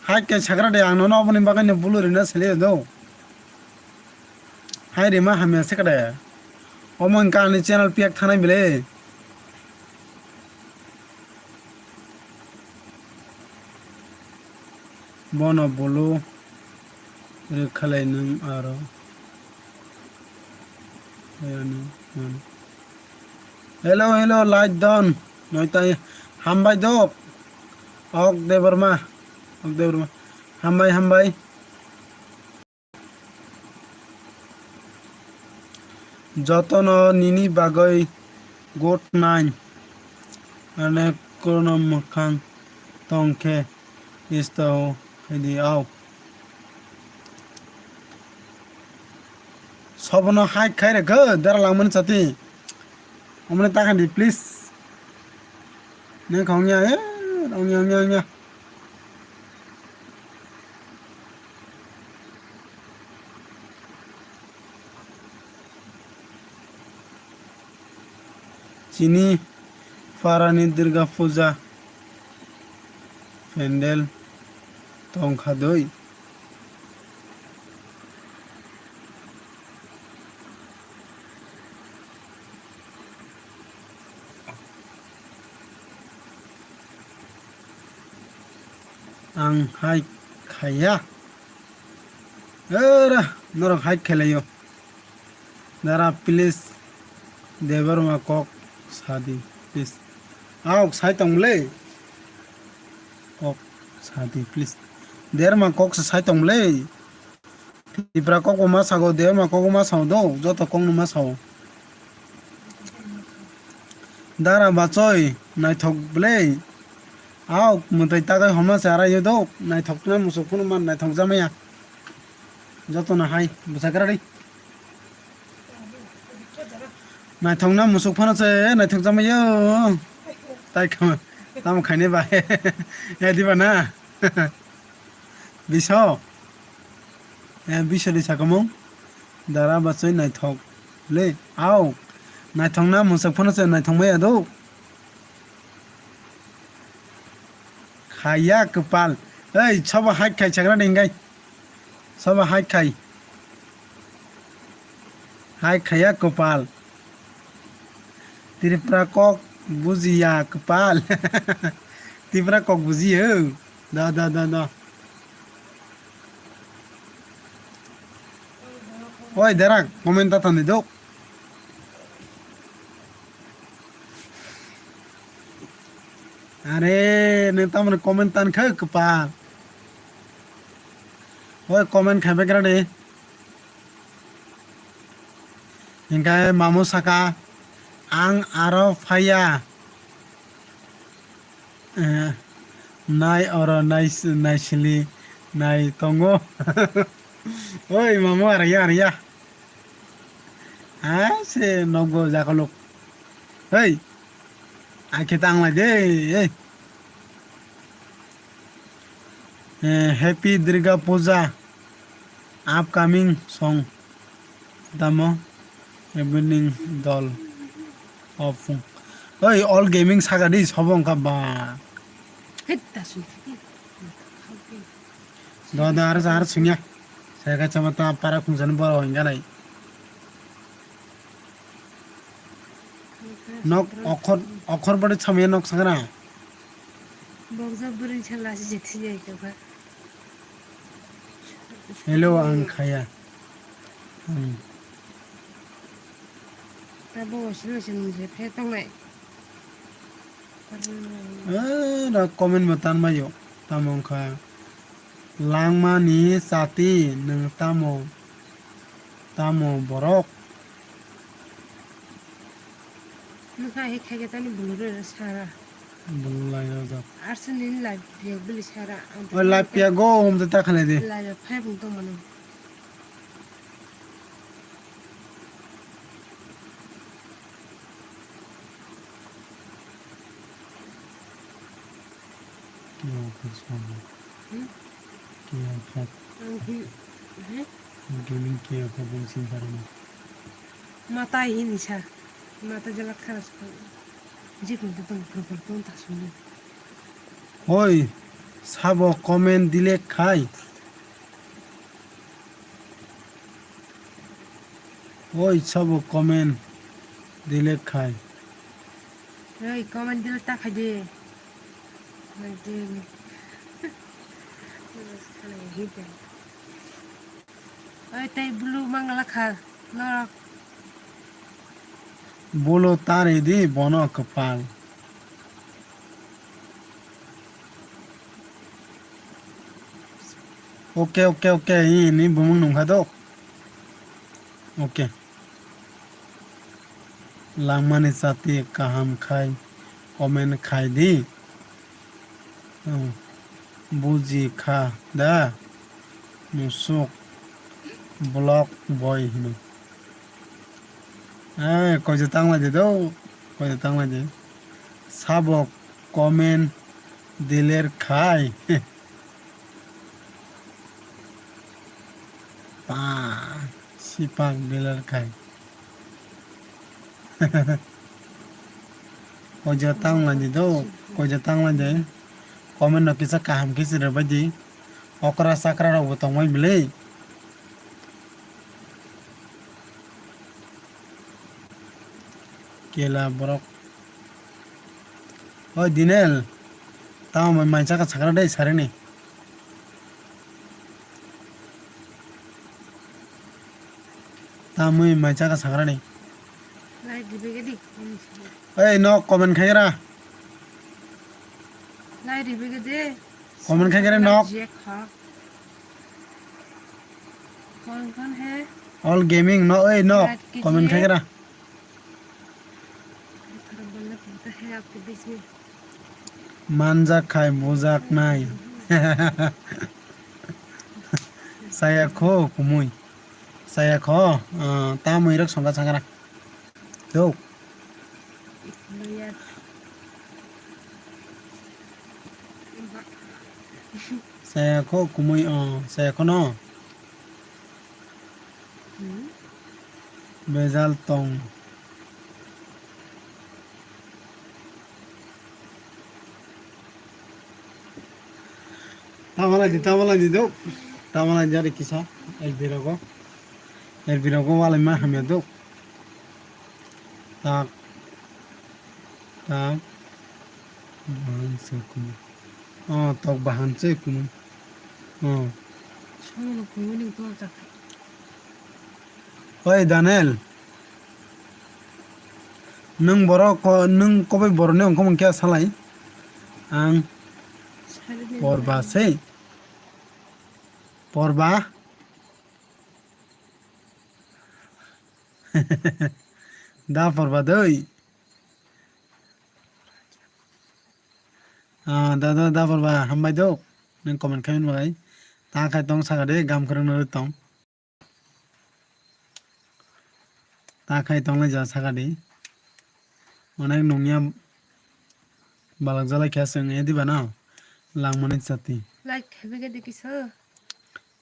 hai khe sagra de, ang nono oboni bagwi no bulu rina sele do. Hai rima hamya se kade. Omo wngkha ani channel piyak thanai bile. Bono bulu rwkhalai nwng aro. Hello, hello, light don. Noitai hambai dok. Ok Debbarma. Ok Debbarma. Hambai, hambai. Jotono nini bagwi good night. Ane kono mwkhang tongkhe isto hidi au. Sobono hai khai rwkhe dera langmani chati. Omoni takhandi please. Neng khong ya, eh, ongya, ongya, ongya. Chini parani Durga Puja pendel tongkha doi. Ang hai khaiya. Era, norok hai khailaio. Dara, please, Debbarma kok sadi, please. Aok sai tongmole. Kok sadi, please. Derma kok se sai tongmole. Tipra kok bo ma sago, Debbarma kok bo ma sao do, joto kok no ma sao. Dara bachoi, naithok ble. Aok, mwtai tagai homa se arai do, naithok na musuk phunu man naithok jamaya. Joto no hai, bwsakra ri. Naithok na musuk phano se naithok jamaio. Tai khama, tamo khaini bai. Ya diba na? Biso. Ya biso di sakamung. Dara bachoi naithok. Le, au. Naithok na musuk phano se naithok maya do. Khaya kwpal. Ei, sobo hai khai chagra dinggai. Sobo hai khai. Hai khaya kwpal. Tripura kok bujiya kwpal. Tripura kok bujiya. Da, da, da, da. Oi, dera, comment ta thani dok. Are, nang tamoni comment tan khe kwpal. Oi, comment khai bagra de. Hinkhe mamu saka, ang aro phaiya. Eh, nai oro nai, naisili, nai tongo. Oi, mamu, ariya, ariya. Ah, se nogo jakolok. Hei, akhe tanglai de, eh. Eh, Happy Durga Puja, upcoming song. Tamo evening dol off. Oi, all gaming saga di sobo wngkha ba. Hei, ta sung. Do do ar ar sungya. Saga chama ta para khungsan boro wngkha nai. Nok okhor, okhor bade chamya nok sangra. Boksa bwrwi sala se jethi jai tokha. Hello, ang khaya. Hmm. Tabo sila se nung se phe tongnai. Eh, ra comment bo tan mayo. Tamo wngkha. Langmani chati nwng tamo, tamo borok. Nokha hai khaikhe tani bulu rwi sara. Bulu lai rojak. Arsa nini live piyak bili sara. Ang O live piyak go hum ta khalai de. Live phai bung tong mano. Kiya kha sabo. Hmm? Kiya kha. Ang hin, he? Gaming kiya kha bung sin parma. Mata hini sa. Mata jala khara sa. Jikun to tong propor tong ta sung. Hoi, sabo comment delete khai. Oi, sabo comment delete khai. Oi, comment delete ta khai de. Nang te ni. Oi, tei blue mangala kha. Norok. Bolo tari di bono kwpal. Oke, oke, oke, ini bumung nungkha do. Oke. Langmani chati kaham khai comment khai di. Hmm. Buji kha da. Musuk block boy hino. Eh, koijo tanglai di do. Koijo tanglai di. Sabo comment delete khai. Pa, sipak delete khai. Koijo tanglai di do, koijo tanglai di. Comment no kisa kaham khe se rwbai di. Okra chakra rok bo tongmai bwlwi. Kela borok. Oi Dinel, tamo mai mansa ka sakra dei sarini. Tamui mai chaka sakrani. Lai di bege di. Ei, nok comment khai ra. Lai di bege de. Comment khai ra nok. Jek ha. Kon kon he? All gaming no, ei nok. Rat ki comment khai ra. Manjak khai bujak nai. Saya kho kumui. Saya kho, ah, tamui rok songkha sakra. Dok. Saya kho kumui, oh, saya kho no. Bejal tong. Tamalai di, tamalai di do. Tamalai jari kisa. L B rogo. L B rogo walai ma hamya do. Tak. Tak. Bahan se kumui. Oh, tok bahan se kumui. Oh. Sono kumui ni to tak. Oi Daniel, nwng borok ko, nwng kobai borok ni ongkhormung khe salai? Ang Porba sei. Porba. Da Porba doi. Ah, da, da, da, Porba, hambai do. Nwng comment khaimani bagwi. Ta khai tong saka de, gam kwrwng nw tong. Ta khai tong lai ja saka de. Onek nungya balak jalai khe swng e diba no? Langmani chati. Like khaibai khe de kisa.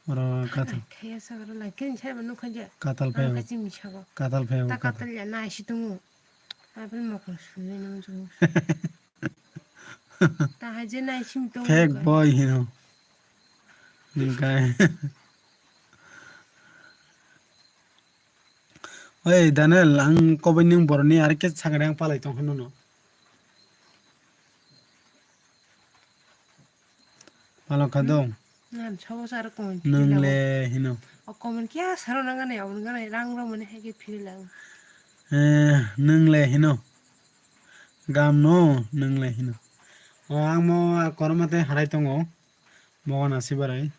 Oro kathal. Khaya sa oro like khe sai ba nukha je. Kathal phai. Kachi misago. Kathal phai. Ta kathal ya nai si tongo. Abel mokol sui nang jo. Ta hai je nai sim tongo. Fake boy hino. Ningkai. Oi Daniel, ang kobai nwng boroni arke sakari ang palai tong hwnno. Palok kha dong. Nan sabo sar comment. Nwng le hino. O comment kya saro nang gane, abon gane rang ro mane hai ke phiri lang. Eh, nwng le hino. Gam no nwng le hino. O ang mo korma tei harai tongo. Mogan asi barai.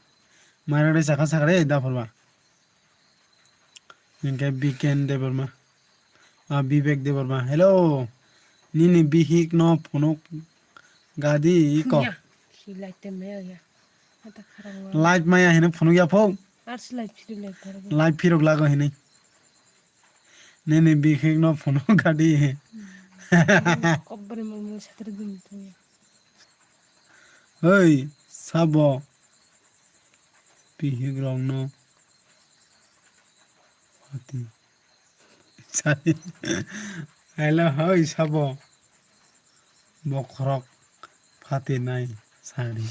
Mara re sakha sakha re da phorba. Hingke Biken Debbarma. Ah, Bibek Debbarma. Hello. Nini bihik no phunuk gadi iko. Ya, si light te maya ya. Hata kharang wa. Light maya hino phunuk ya pho. Ar si light phiri light thar. Light phirok lago hini. Nini bihik no phunuk gadi. Kobore mo mo satre dum tu. Hoi, sabo. Bihik rok no. Ati. Sari. Hello, hoi sabo. Bokhorok phatinai sari.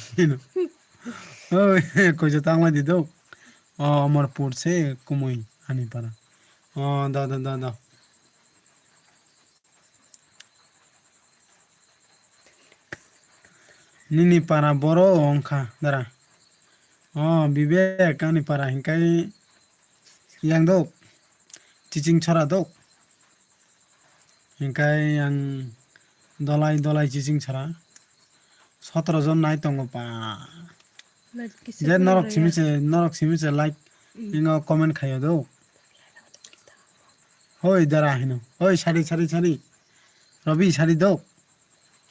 Oi, koijo tanglai di dok. O, Amarpur se kumui ani para. O, da, da, da, da. Nini para boro wngkha dara. O, Bibek ani para hinkai yang dok. Chiching chora dok. Hinkai yang dolai dolai chiching chora. Sotoro jon nai tongo pa. Like kisa Je norok kisa simi ya. Se, norok simi se like Mm. Ningo comment khayo do. Hoi dara hino. Hoi sari sari sari. Robi sari do.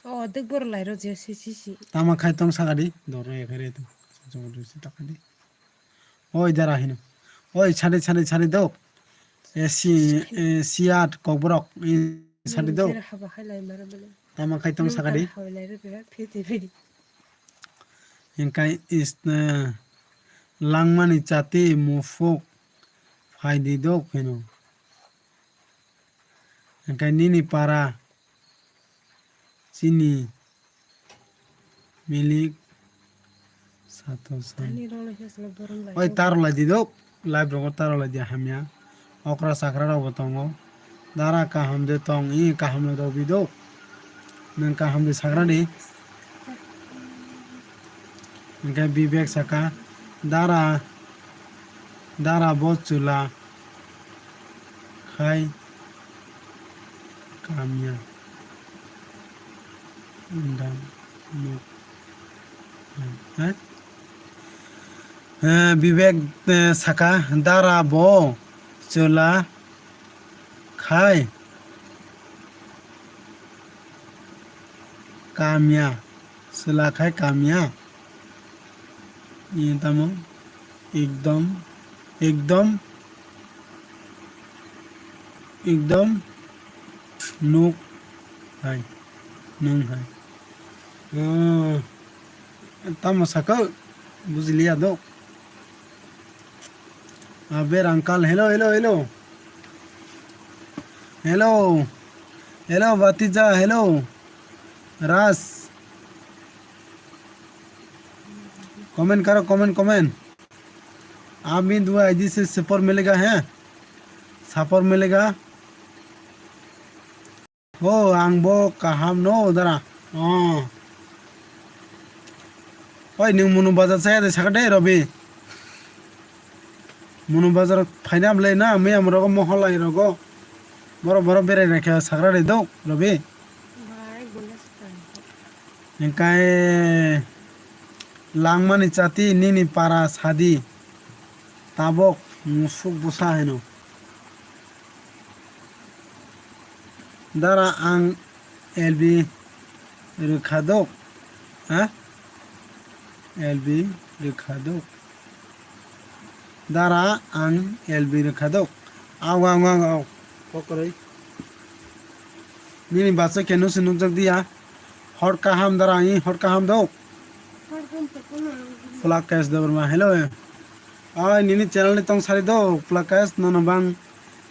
O, dek bor lai ro je si si si. Tama khai tong sagadi. Doro ya kare to. Jabardasti takadi. Oi dara hino. Oi sari sari sari do. E si, e siat kokborok. I sari do. Jera haba khai lai mara bale. Tama khai tong sagadi. Nung ta hoi lai ro be, phete phete. Hingkai is, eh, langmani chati mufuk phaidi dok hino. Hingkai nini para chini milik sato san. Tani role hesle borong lai. Oi taro lai di dok. Live rogo taro lai di hamya. Okra sakra rok bo tongo. Dara kaham de tong, i kaham no rwbi do. Nwng kaham de sagra di. Hingke Bibek saka, dara, dara bo chwla khai kamya. Wngda nuk. Ha? Eh, Bibek, eh, saka, dara bo chwla khai kamya, chwla khai kamya. Iye tamo ekdom, ekdom, ekdom nuk hai, nung hai. Oh. Tamo saka bujiliya do. Aber uncle, hello, hello, hello. Hello. Hello, Batija, hello. Ras. Comment karo, comment, comment. आप भी दुआ है जिससे सपोर्ट मिलेगा है। सपोर्ट मिलेगा। O, ang bo kaham no dara. Oh. Oi, nwng Munu Bazar saya de sakha de, Robi. Munu Bazar phaina bwlai na, miyam rogo, moholai rogo. Boro, boro berai rakha sakra de do, Robi. Hingkai langmani chati nini para sadi. Tabok musuk bwsa hino. Dara ang L B rwkha dok, ha? L B rwkha dok. Dara ang L B rwkha dok. Aw, aw, aw, aw. Kokroi. Nini bacha kenu se nukjak diya. Hor kaham dara ang, hor kaham dok. Pulakesh Debbarma, hello. Ai, nini channel ni tong sari do, Pulakesh, nono bang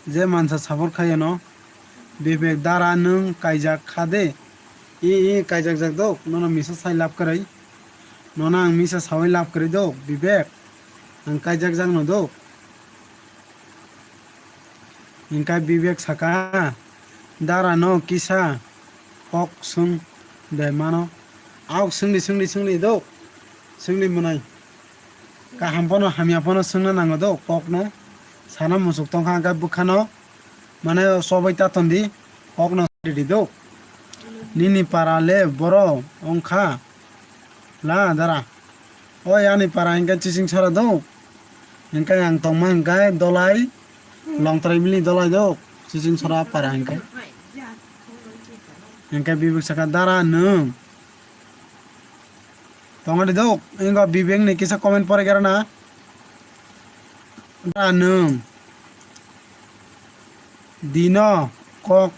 je mansa support khaiyano. Bibek dara nwng kaijak kha de. I, i, kaijak jak do, nono misa sai lab kwrwi. Nono ang misa sawi lab kwrwi do, Bibek. Ang kaijak jak no do. Hingkha Bibek saka, dara no kisa kok swng de mano. Aok swngdi, swngdi, swngdi do. Swngdi mwnai. Kaham phano hamya phano swngna nango do kokno. Sana muchuk tongkha hingkha bwkhano. Mane chobai ta tondi kokno ridi do. Nini para le boro wngkha. La dara. Oi ani para hingkha chising sara do. Hingkha ang tongma hingkha dolai. Longtrai bini dolai do. Chising sara para hingkha. Hingke Bibek saka, "Dara nwng." Tongadi dok, ingo Bibek ni kisa comment pore gara na. "Dara nwng." Dino kok,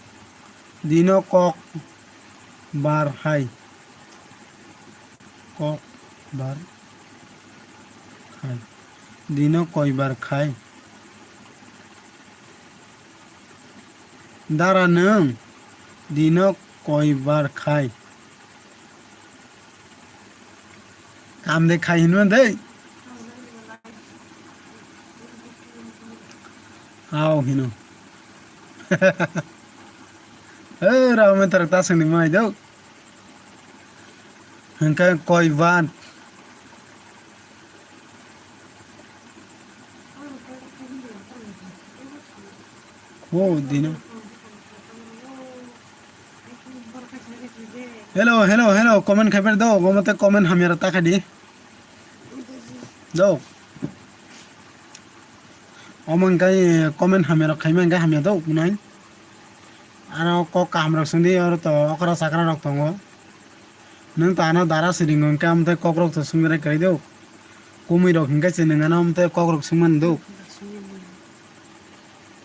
dino kok bar hai. Kok bar khai. Dino koi bar khai. Dara nwng dino koi bar khai. Kam de khai hinma dei. Hao hino. He, rao me tarak ta sengni mai do. Hingke koi ban. Ko dino. Hello, hello, hello, comment khaiper do, omo te comment hamya rok ta khai di. Do. Omo hingke comment hamya rok khaima hingke hamya do, kunai. Aro kok kaham rok songdi, oro to okra chakra rok tongo. Nwng to ano dara siring hingke, amtwi kok rok to songrai kwrwi do. Kumui rok hingke se nwng ano amtwi kok rok songmani do.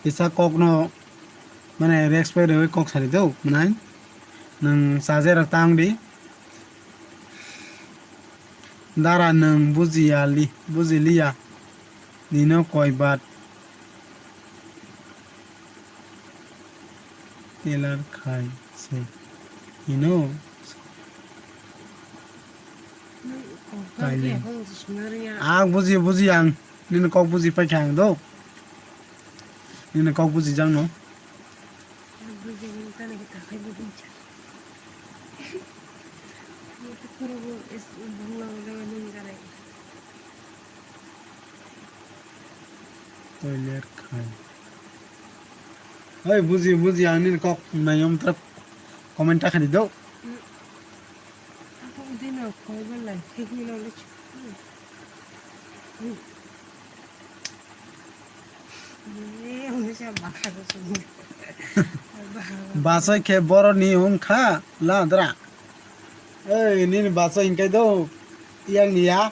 Kisa kok no mane respect rwui kok sari do, mwnai. Nwng chaje rok tang di. Dara nwng bujiya li, bujiliya. Nino koi bat. Telar khai se. Hino. Ang buji, buji ang. Nini kok buji paikha ang do. Nini kok buji jang no. Toilet khai. Oi, buji, buji, ang nini kok nai om trap comment ta khani do. Ako udino koi belai, thik ni lo le. Basoi khe boroni wngkha ladra. Ei, nini basoi hingkai do, yang ni ya.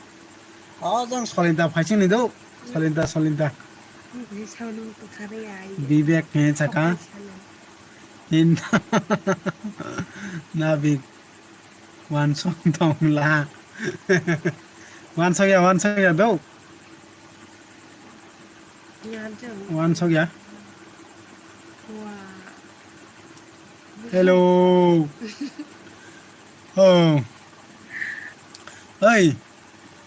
O jang solinta phaising ni do, solinta, solinta. Bibek he chaka. Hinta. Nabik. Wansok tongla. Wansok ya, wansok ya do. Wansok ya. Hello. Oh. Hey.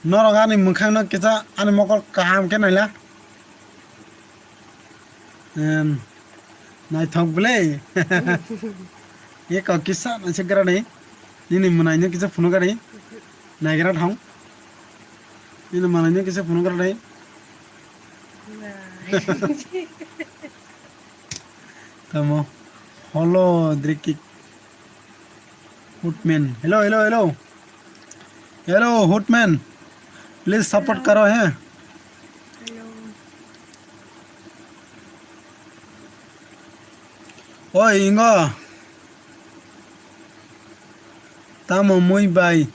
Norok ani mwkhang no kisa ani mokol kaham khe naila. Em, naithok bwle. Ye kok kisa naisik gra ni. Nini mwnai no kisa phunuk ani. Naigra thang. Nini mwnai no kisa phunuk gra ni. Tamo. Holo drikik. Hootman. Hello, hello, hello. Hello, Hootman. Please support karo he. Oi, ingo. Tamo mui bai.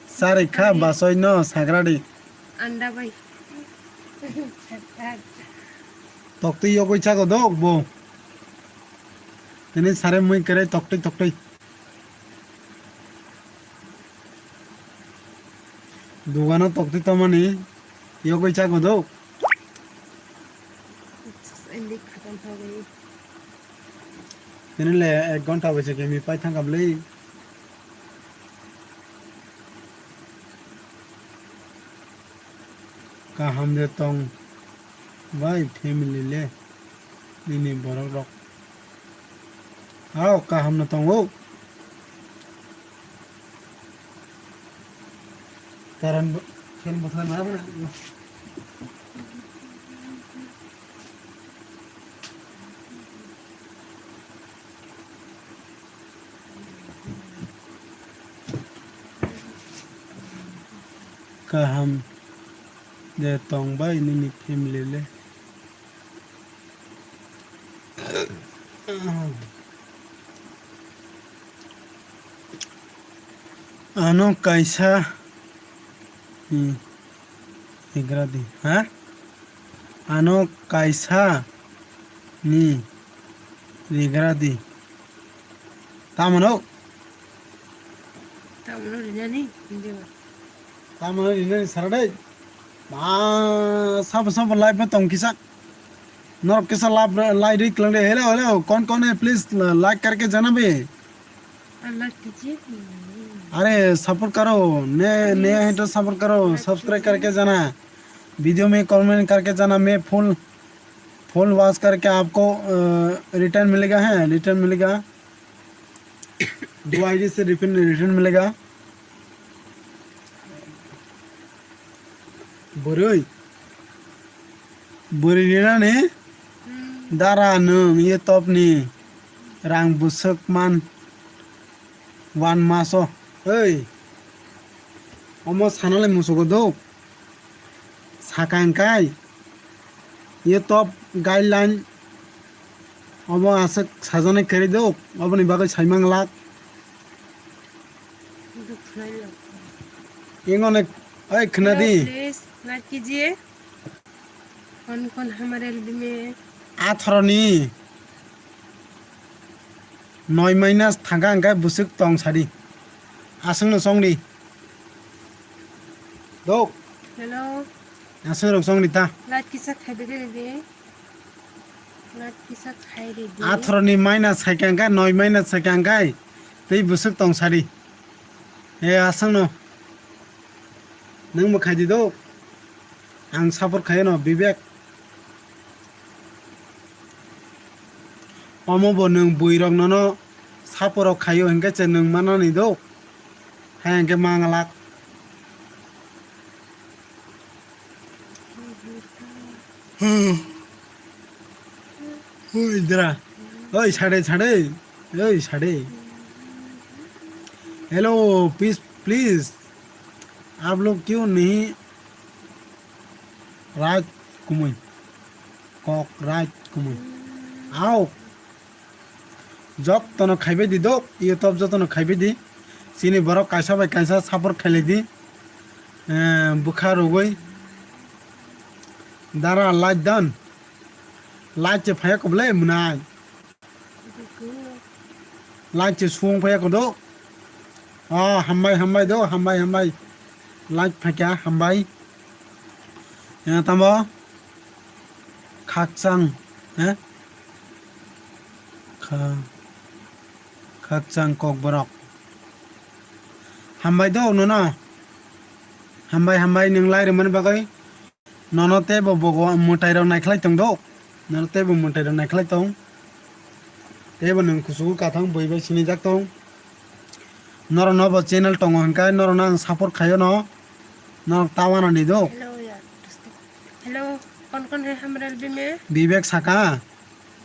Sari kha basoi no sagradi. Anda bai. Toktwi yogwi chago dok bo. Tini sare mui kere toktwi toktwi. Dugano toktwi tomani yogwi chago dok. Tini le ek ghonta bai se kemi pai thangkha bwlwi. Kaham de tong bai family le nini borok rok. Hao kaham no tongo. Karan bo-, fan bwthai ma bwna. Kaham de tong bai nini family le. Ano kaisa ni rigra di, ha? Ano kaisa ni rigra di. Tamano? Tamano rinani, hindi ba? Tamano rinani saradai. Ma, sabo sabo live ma tong kisa. Norok kisa live, live ri klang de. Hello, hello. Kon kon hai, please like karke jana be. Like kijiye. अरे सपोर्ट करो, नए नए हैं तो सपोर्ट करो, सब्सक्राइब करके जाना, वीडियो में कमेंट करके जाना। मैं फुल फुल वॉच करके आपको रिटर्न मिलेगा, है रिटर्न मिलेगा। दो आईडी से रिटर्न रिटर्न मिलेगा। Bwrwi. Bwrwi rinani dara nwng ye topni rang bwswk man one maso. Oi. Omo sanalai musugo dok. Sakang kai. Ye top guideline. Omo aswk sajani kwrwi dok. Oboni bagwi saimang lak. Ingo ne, oi, khna di. Hello, please, like kijiye. Kon kon hamare libi me. Atharo ni noi minus thangka hingke bwswk tong sadi. Aswk no song di. Dok. Hello. Aswk rok song di ta. Like kisa khai di di. Like kisa khai di di. Atharo ni minus khai kangka, noi minus khai kangka. Tei bwswk tong sadi. He aswk no. Nwng bo khai di do. Ang support khai no Vivek. Omo bo nwng bwrwi rok nono support rok khaio hinkhe che nwng manani do. Hai hinkhe manglak. Oi dra. Oi sade sade. Oi sade. Hello, please, please. आप लोग क्यों नहीं राज कुमुई? Kok Raj Kumui. Ao. Jotono khaibai di dok, YouTube jotono khaibai di. Chini borok kaisa bai kaisa support khailai di. Eh, bwkha rwgwi. Dara like dan. Like che phaiya kwbwlai mwnai. Like che sung phaiya kodo. Oh, hambai, hambai do, hambai, hambai. Like phaikha, hambai. Ya, tamo? Khakchang, eh? Kha-, khakchang kokborok. Hambai do, nono. Hambai, hambai, nwng lai rwmani bagwi. Nono teibo bogo mwtai rok naikhlai tong do. Nono teibo mwtai rok naikhlai tong. Teibo nwng kuchugo kathang bui bai sinijak tong. Norok no bo channel tongo hinkai norok no ang support khaio no. Norok ta wana ni do. Hello, yaar. Hello, kon kon hai hamare libi me? Vivek saka.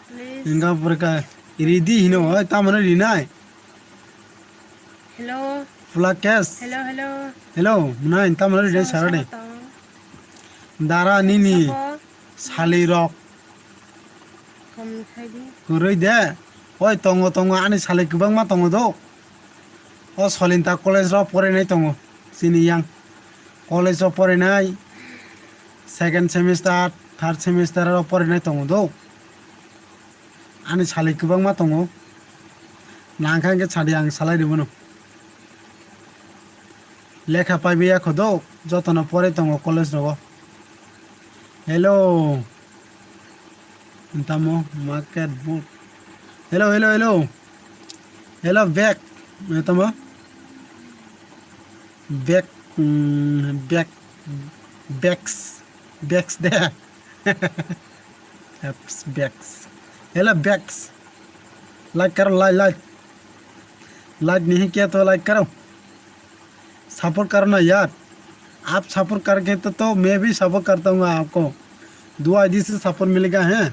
Please. Inga pore ka ridi hino, oi, tamano rinai. Hello. Pula cash. Hello, hello. Hello, mwnai, tamano rinai sara de. Dara nini sali rok. Kom khai di. Kwrwi de. Oi, tongo, tongo, ani sali kwbangma tongo do. O Solinta college rok porinai tongo. Chini yang. College o porinai second semester, third semester o porinai tongo do. Ani salai kwbangma tongo. Nangkha hwnkhe sadi ang salai rwmano. Lekha paibai ya kho do, jotono porai tongo college rogo. Hello. Tamo market board. Hello, hello, hello. Hello, back. Tamo? Back, mm, back, backs, backs de. Apps, backs. Hello, backs. Like karo, like, like. Like nahi kiya to like karo. Support karo na yaar. Aap support karke to, to main bhi support karta hoon aapko. Dua aidi se support milega hai.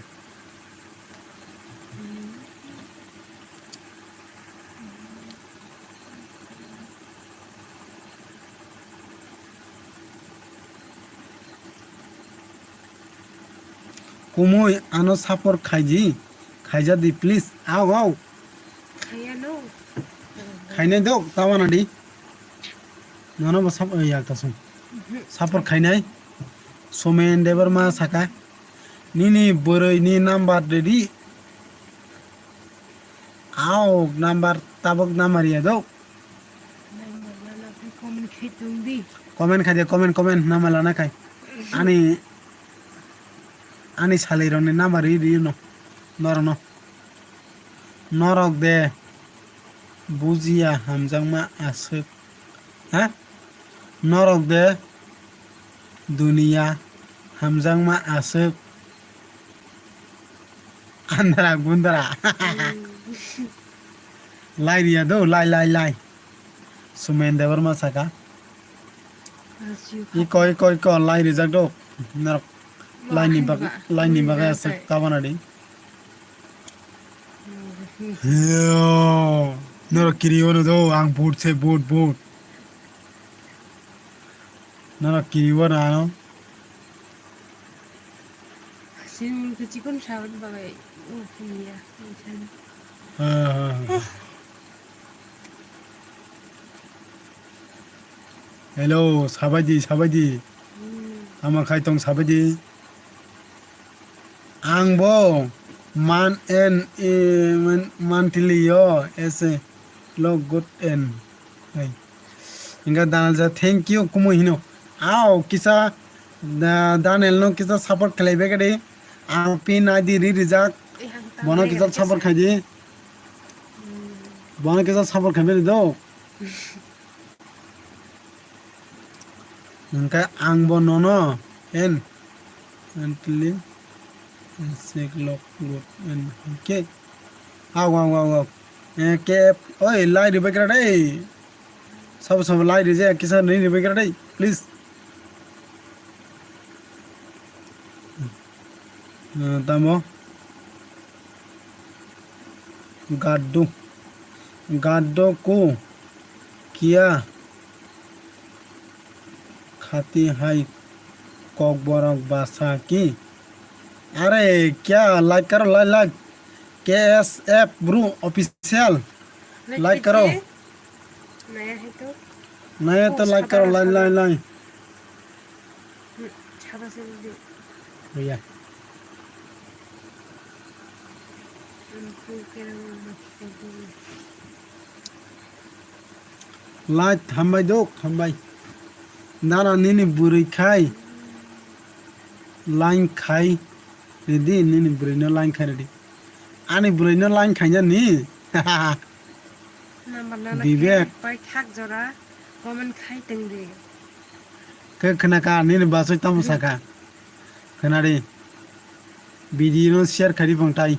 Kumui ano support khaiji, khaija di please. Ao, ao. Khaya no. khainai dok, ta wana di. Nono bo sap-, ya kasung. Support khainai. Somen Debbarma saka. Nini bwrwi ni number redi. Aw, number tabuk number ya dok. Comment khai tong di. Comment khai de, comment, comment, nama lana khai. Ani, ani salai rok ni number ri, ri no. Norok no. Norok de bujiya hamjakma aswk. Ha? Norok de duniya hamjakma aswk. Andra gundra. Lai riya do, lai, lai, lai. Sumen Debbarma saka. Iko, iko, iko, lai rijak do. Norok lai ni bag-, lai ni bagwi aswk tabana di. Yo, norok kiri wano do, ang vote se, vote, vote. Norok kiri wano ano. Sini ke chikon sawat bagai. Oh, iya. Ha, ha, ha. Hello, sabaidi, sabaidi. Hmm. Tamo khai tong sabaidi. Ang bo man en, eh, man, monthly yo, ese log good en. Hai. Inga Daniel ja, thank you, kumo hino. Ao, kisa, da-, Daniel no kisa support khlai bai kadi. Ang pin I D ri rijak. Eh, ang bono tangwi kisa rijak support sa. Khai di. Hmm. Bono kisa support khai bai do. Hwnkhe ang bo nono en, mentally sick log good en hwnkhe. Aw, aw, aw, aw. Eh, K F, oi, lai ribai kra dei. Sabo, sabo lai rije, kisa nini ribai kra dei, please. Eh, tamo? Gaddo. Gaddo ko kiya khati hai kokborok basa ki? Are kya like karo, like, like. K S F bro official. Like karo. Naya hai to. Naya to like karo, like, like, like. Hmm, sabo se di. Bhaiya. Like hambai dok, hambai. Nana nini bwrwi khai. Line khai. Redi nini bwrwi no line khai redi. Ani bwrwi no line khai ya ni. Number nana Vivek. Pai thak jora comment khai tong di. Khe khna ka nini basoi tamo saka. Khna di. Video no share khai di bang tai.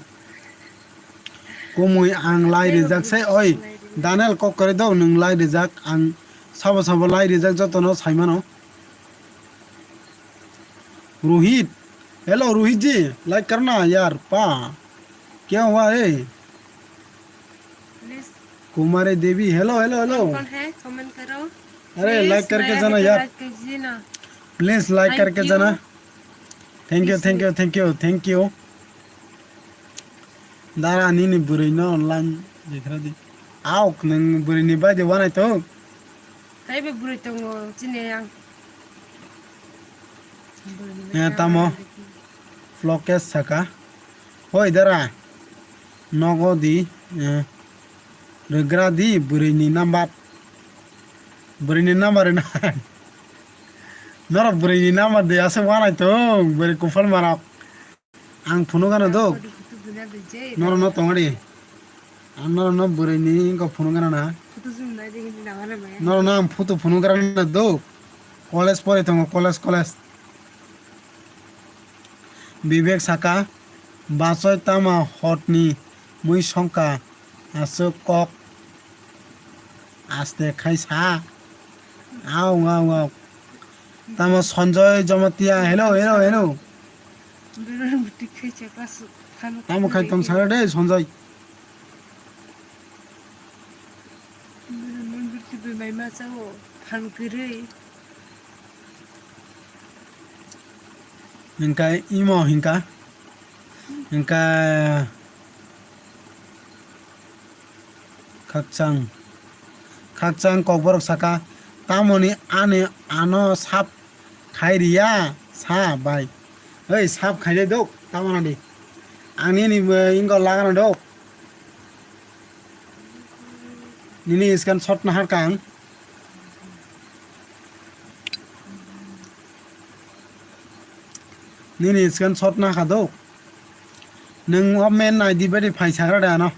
Kumui ang lai rijak sai oi. Daniel kok kore do nwng lai rijak ang sabo sabo lai rijak joto no sai mano. Rohit, hello Rohit ji, like karna yaar pa, kya hua hai? Please. Kumari Devi, hello, hello, hello. कौन कौन है? Comment करो। अरे, please, like करके जाना यार। Please like करके जाना। Thank you, thank you, thank you, thank you. Dara nini bwrwi no online dikha di. Aok nwng bwrwi ni bai de wanai to. Taibo bwrwi tongo chini ang. Eh, tamo. Vlog ke saka. Hoi dara. Nogo di. Eh. Rwgra di bwrwi ni number. Bwrwi ni number na. Norok bwrwi ni number de asa wanai tong. Bwrwi kufal marok. Ang phunuk gana dok. Norok no tongari. Ang norok no bwrwi ni wngkha phunuk gana na. Norok no ang photo phunuk gana dok. College pore tongo, college, college. Bibek saka, bachoi tama hotni mui songkha, aswk kok aste khai sa. Au, au, au. Tamo Sanjoy Jamatia, hello, hello, hello. Tamo khai tong sara de, Sanjoy. Phan kwrwi. Hingka imo hingka. Hingka khakchang. Khakchang kokborok saka, tamoni ani ano sap khai riya sa bai. Oi, sap khainai dok, tamona di. Ang nini, eh, ingo lagana dok. Nini screenshot na harkang. Nini screenshot na kha dok. Nung o men I D badi phai sagra de ano.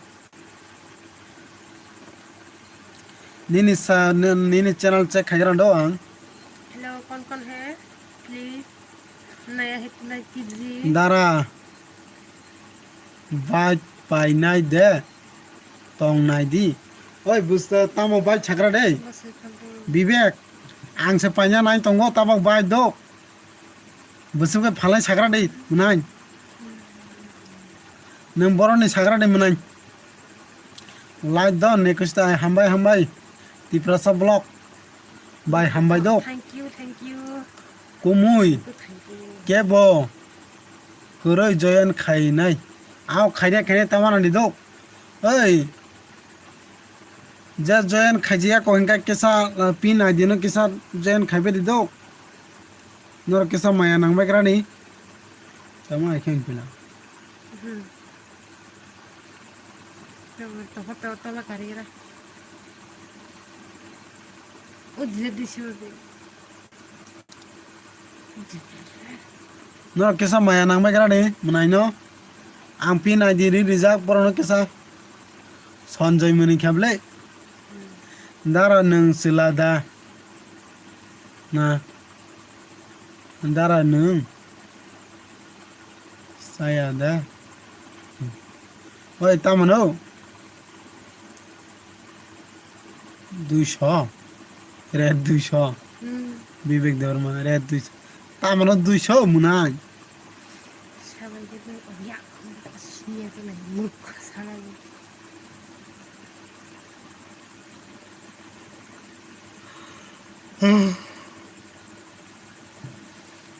Nini sa, ni-, nini channel check khai rando ang. Hello, कौन कौन है? Please, नया है तो like कीजिए। Dara. Bai painai de. Tong nai di. Oi, busta tamo bai chagra de. बस है, कौन कौन? Bibek. Ang se paina nai tongo tabak bai dok. Bwswk khe phalai sagra di mwnai. Nwng borokni sagra di mwnai. Like do, next time hambai hambai. Tiprasa vlog. Bai hambai do. Thank you, thank you. Kumui. Thank you. Kebo. Kwrwi join khainai. Ao khainai khainai tamana di do. Oi. Je join khaijiya ko hingka kisa, uh, pin I D no kisa join khaibe di do. Norok kisa maya nang bai krani. Tamo ai khe pila. Hmm. Tamo to hoto to la kari ra. O je di shu de. Norok kisa maya nang bai krani mwnai no. Ang pin I D ri rijak borok no kisa Sanjay mwnwi kha ble. Dara nwng chwla da. Na. Dara nwng. Saya da. Oi, tamo no? Duiso. Red duiso. Hmm. Bibek Debbarma, red duiso. Tamo no duiso mwnai. Sabai de, oh ya, siya de lai, murkha sabai de.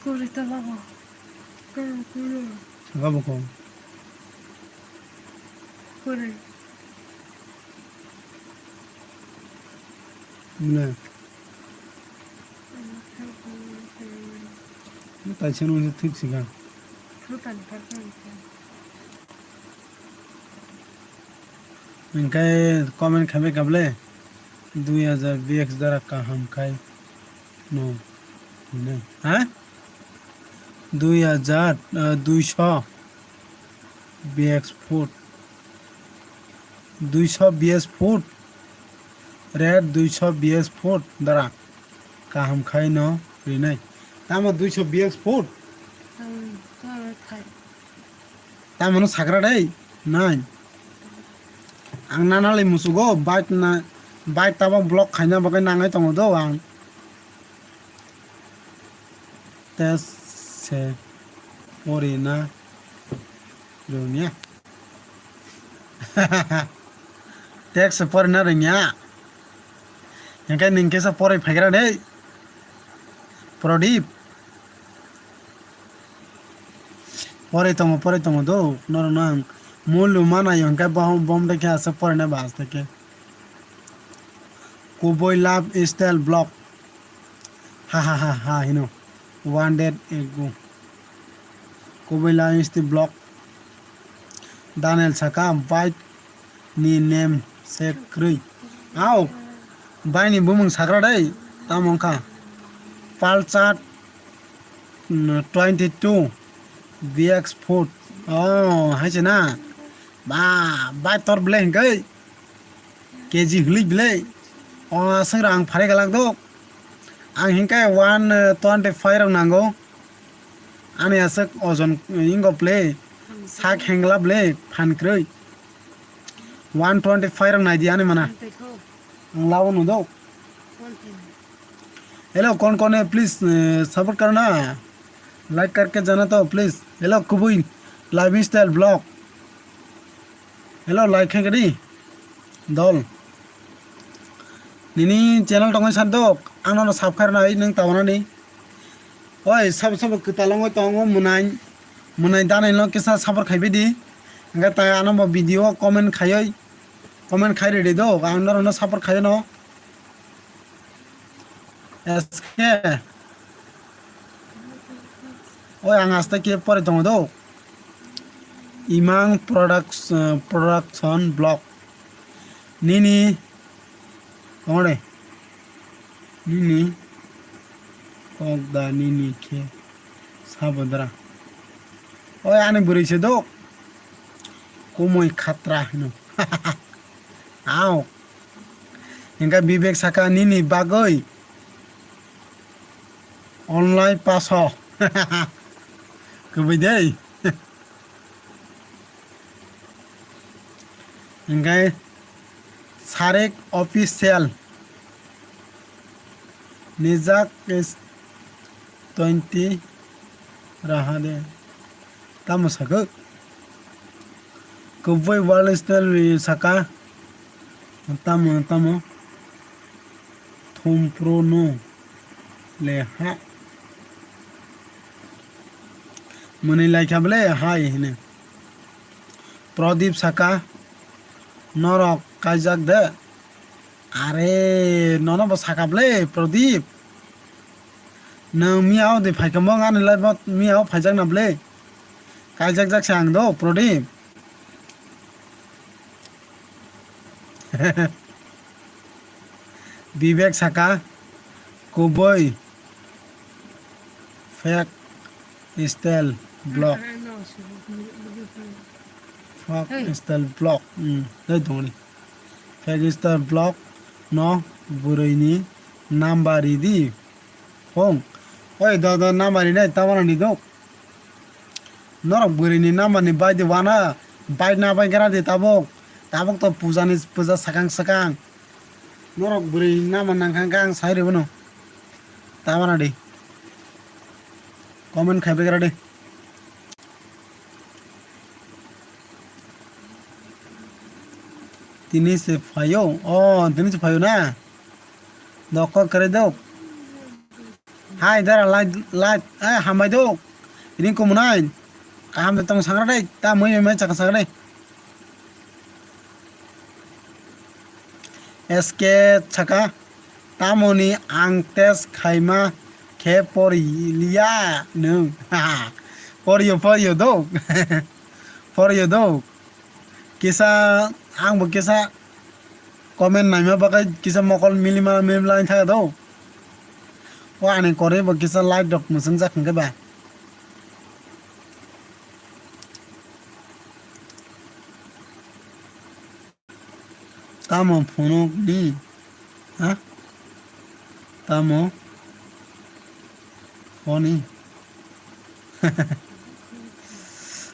Kuri to babo. Kuri, kuri. Saka bo kong. Kuri. Mune. Taisa nung thik sika. Hingke comment khabe kable dui hajar B X dara kaham khai no hinui. Ha? Dui hajar, ah, duiso B X foot. Duiso B X foot. Red duiso B X foot dara kaham khai no rinai. Tamo duiso B X foot? Hmm, khai. Tamo no sagra dei, nai. Ang nana le musugo, bike na, bike tabok block khaina bagwi nangai tongo do ang. Test se pori na rwngya. Test se pori na rwngya. Hingke ningke sa pori phaikra dei. Prodip. Pore tongo, pore tongo do, norok no ang mulu mana yo, hingke bohom, bom de khe aswk pore na ba aste khe. Kubui love style block. Ha ha ha ha hino. One day ago. Kubui love style block. Daniel saka bike ni nem se kwrwi. Au, bai ni bumung sagra dei, tamo wngkha. Pulsar, mm, twenty two B X foot. Oh, hai se na. Ba, bai tor ble hingkai. K G hlik ble. Oh, aswk rang phare galak do. Ang hingkai one twenty five rok nango. Ani aswk ojon ingo ple, sak hengla ble, phan kwrwi. One twenty five rok nai di ani mana. Ang labo no do. Hello, कौन कौन है? Please, eh, support करना. Like करके जाना तो, please. Hello, Kubui, lifestyle vlog. Hello, like khe di. Dol. Nini channel tongwi sandok, ano no subscribe nai nung tawanani. Oi, sabo sabo kwtalongwi tongo mwnai. Mwnai danai no kisa support khaibai di. Hingke tai ano bo video comment khaioi. Comment khai rede do, ang norok no support khaio no. S K. Oi, ang aste ke pore tongo do. Imang Products, eh, Production Blog. Nini, tongo de. Nini, kok da nini khe sabodra. Oi, ani bwrwi se do. Kumui khatra hino. Ao. Hingke Bibek saka nini bagoi online paso. Kubui dei. Hingke Sarek official. Nijak is twenty raha de. Tamo sakuk. Kubui World Style ri saka. Tamo, tamo. Thumpro no. Le ha. Mwnwi laikha bwle hai hino. Pradip saka. Norok kaijak de. Are, nono bo saka bwle, Pradip. Nwng miya o de phaikha mo ani live o miya o phaijak na bwle. Kaijak jak se ang do, Pradip. Bibek saka, kubui, fake style block. Fake style block. Hmm, dai tongni. Fake style block no bwrwi ni number ridi. Phone. Oi, do, do, number rinai, tabana ni do. Norok bwrwi ni number ni bai di wana, bai na bai gra di tabuk. Tabuk to puja ni, puja sakang sakang. Norok bwrwi ni number nang kha, ang sai rw bono. Tabana di. Comment khai bai gra di. Tini se phaio. Oh, tini se phaio na? Dokko kere dok. Hai dara light, light, eh, hambai dok. Ring kumunai. Kaham de tong sangra dai. Ta mui mui chaka sangra dai. S K saka. Tamoni ang test khaima khe poriya nwng. Porio, porio dok. Porio dok. Kisa, ang bo kisa comment naima bagwi kisa mokol milima milma wng thaka do. O ani korwi bo kisa like rok mwswng jak hwnkhe ba. Tamo phunuk ni? Ha? Tamo phone ni?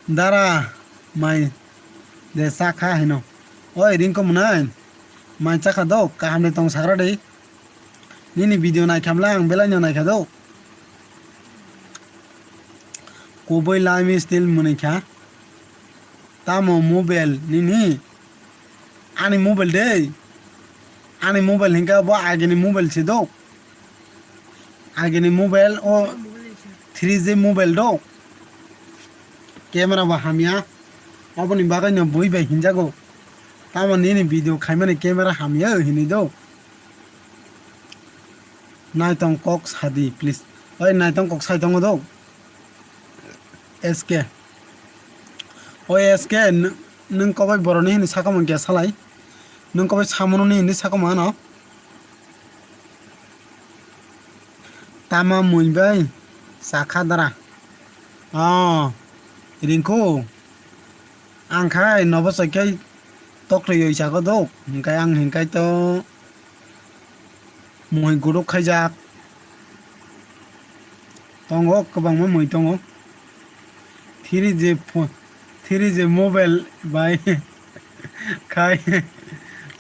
Dara mai de sakha hino. Oi, ringko mwnai. Mai chakha do, kaham de tong sagra de. Nini video naikha bwle ang belai no naikha do. Kubui lifestyle mwnwi kha. Tamo mobile nini? Ani mobile de. Ani mobile hinkhe bo agini mobile se do. Agini mobile o three G mobile do. Camera bo hamya. Oboni bagwi no bui bai hinjago. Tamo nini video khaimani camera hamya hinwi do. Naitong kok sadi, please. Oi, naitong kok sai tongo do. S K. Oi, S K, n-, nwng kobai boroni hini sakamo kya salai? Nwng kobai samononi hini sakamo ano? Tama mui bai sakha dara. Oh, ringko. Ang khai nobo chai khai tokrwi oi chakho do. Hingkai ang hingkai to mui guruk khaijak. Tongo, kwbangma mui tongo. Three G pho-, three G mobile bai khai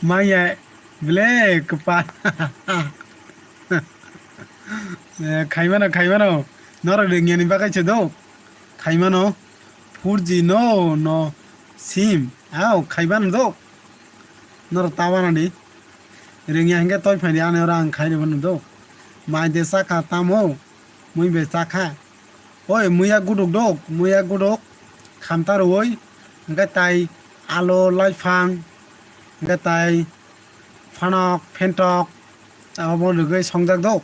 maya ble kwpal. Eh, khaimano, khaimano. Norok rwngya ni bagwi se do. Khaimano. Four G no, no sim. Ao, khaimano do. Norok tabana di. Rwngya hingke toi phaidi ani oro ang khai rwmano do. Mai de sakha tamo. Mui bai chakha. Oi, muiya guduk dok, muiya guduk. Khamta rwui, hingke tai alo, laiphang, hingke tai phanok, phentok, abo rwgwi songjak dok.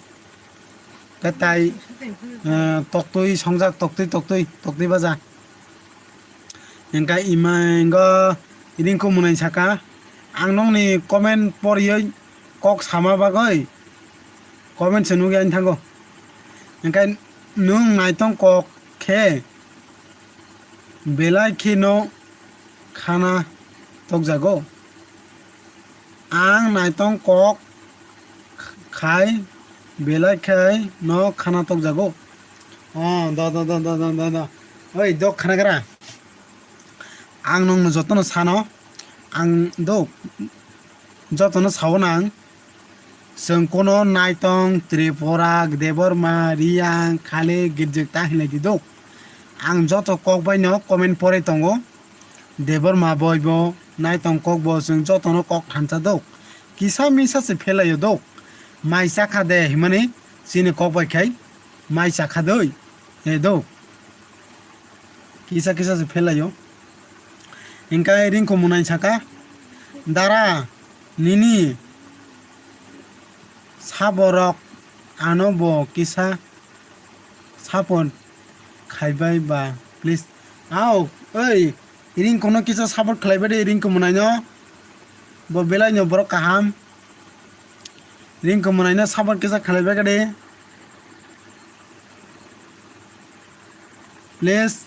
tai, eh, toktwi songjak, toktwi, toktwi, toktwi baja. Hingkhe imango ringkhu mwnai saka, ang nokni comment poriwi kok sama bagwi comment se nugwi ani thango. Hingkhe nwng naitong kok khe belai kheno khana tokjago. Ang naitong kok khai belai khai no khana tokjago. Oh, do, do, do. Oi, dok khanagra. Ang nongno jotono sano. Ang do jotono sao nang. Chwng kono naitong, Tripura, Debbarma, Riyang, Khale, Girjik ta hinlai di do. Ang joto kok bai no comment pore tongo. Debbarma boi bo, naitong kok bo, chwng jotono kok thansa do. Kisa misa se phelaio do. Mai chakha de himani chini kok bai khai mai chakha doi. E do. Kisa kisa se phelaio. Hingkhe ringkhu mwnai saka, "Dara, nini saborok ano bo kisa support khaibai ba, please." Ao, oi, ringkhu no kisa support khlaibai de, ringkhu mwnaino. Bo belai no borok kaham. Ringkhu mwnaino support kisa khlaibai de. Please.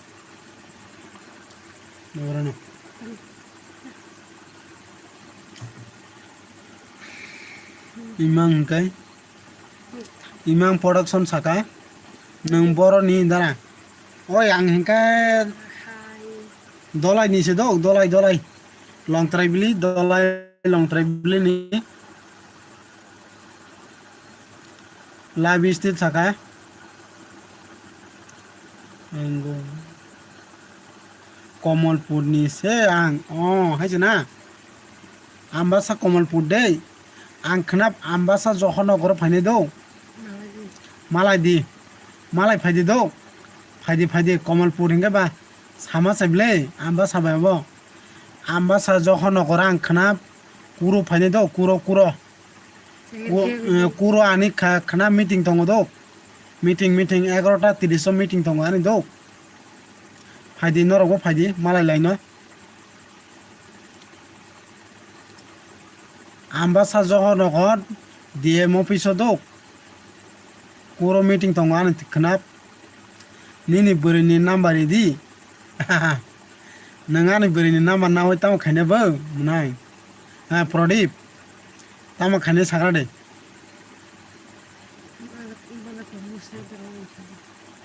Imang hingkai. Imang Production saka. Nwng boroni dara. Oi, ang hingke dolai ni se dok, dolai, dolai. Longtrai bili, dolai longtrai bili ni. Live stream saka. Ang go. Komolpur ni se ang. Oh, hai se na. Ambasa Komolpur dei. Ang khnap Ambasa Johornagar phainai do. Malai di. Malai phaidi do. Phaidi, phaidi, Komolpur hingke ba. Sama sai bwle, Ambasa bai bo. Ambasa Johornagar ang khnap kuro phainai do, kuro, kuro. Ku-, eh, kuro ani kha-, khna meeting tongo do. Meeting, meeting egarota tris o meeting tongo ani do. Phaidi norok bo phaidi malai laino. Ambasa Johornagar D M office o do. Kuro meeting tongo ani khnap. Nini bwrwi ni number ridi. Nwng ani bwrwi ni number nawi tamo khaina bo mwnai. Ha, Pradip. Tamo khaina sagra de.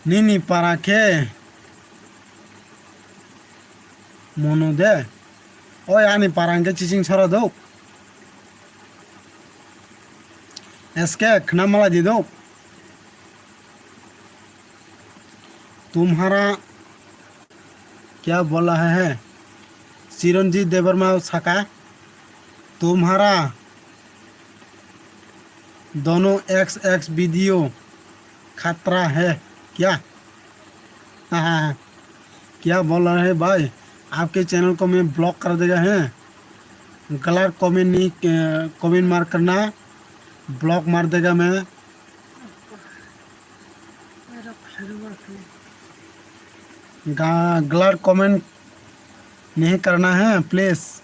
Nini para khe mono de. Oi ani para hwnkhe chiching sora do. S K khna malai di do. Tumhara kya bola hai hai? Chiranjit Debbarma saka, "Tumhara dono X X video khatra hai kya?" Kya bola hai bhai? Aapke channel ko main block kar dega hai. Galat comment nahi, eh, comment mar karna, block mar dega main. Ga-, galat comment nahi karna hai, please.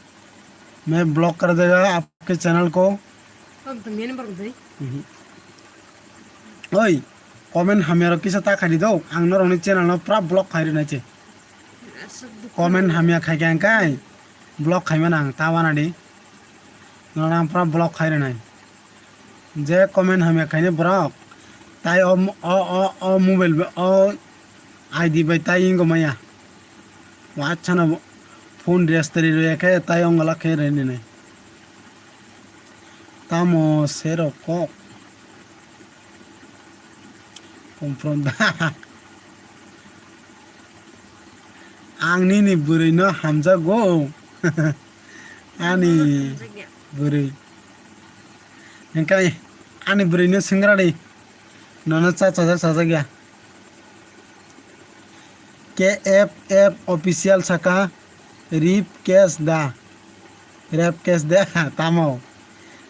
Main block kar dega aapke channel ko. Oi, comment hamya rok kisa ta khai di do. Ang norok ni channel no pura block khai rinai se. Comment hamya khai khe ang kai block khai mano ang ta wana di. Norok ang pura block khai rinai. Je comment hamya khaini borok, tai o, o, o, o mobile bai, o I D bai tai wngwi maya. Wachana phone restri rwya khe tai wngla khe rinai. Tamo serok kok. Confront da. Ang nini bwrwi no hamjago. Ani bwrwi. Hingkai ani bwrwi no swngra di. Nono cha chajak chajak ya. K F F official saka rip case da. Rip case da tamo.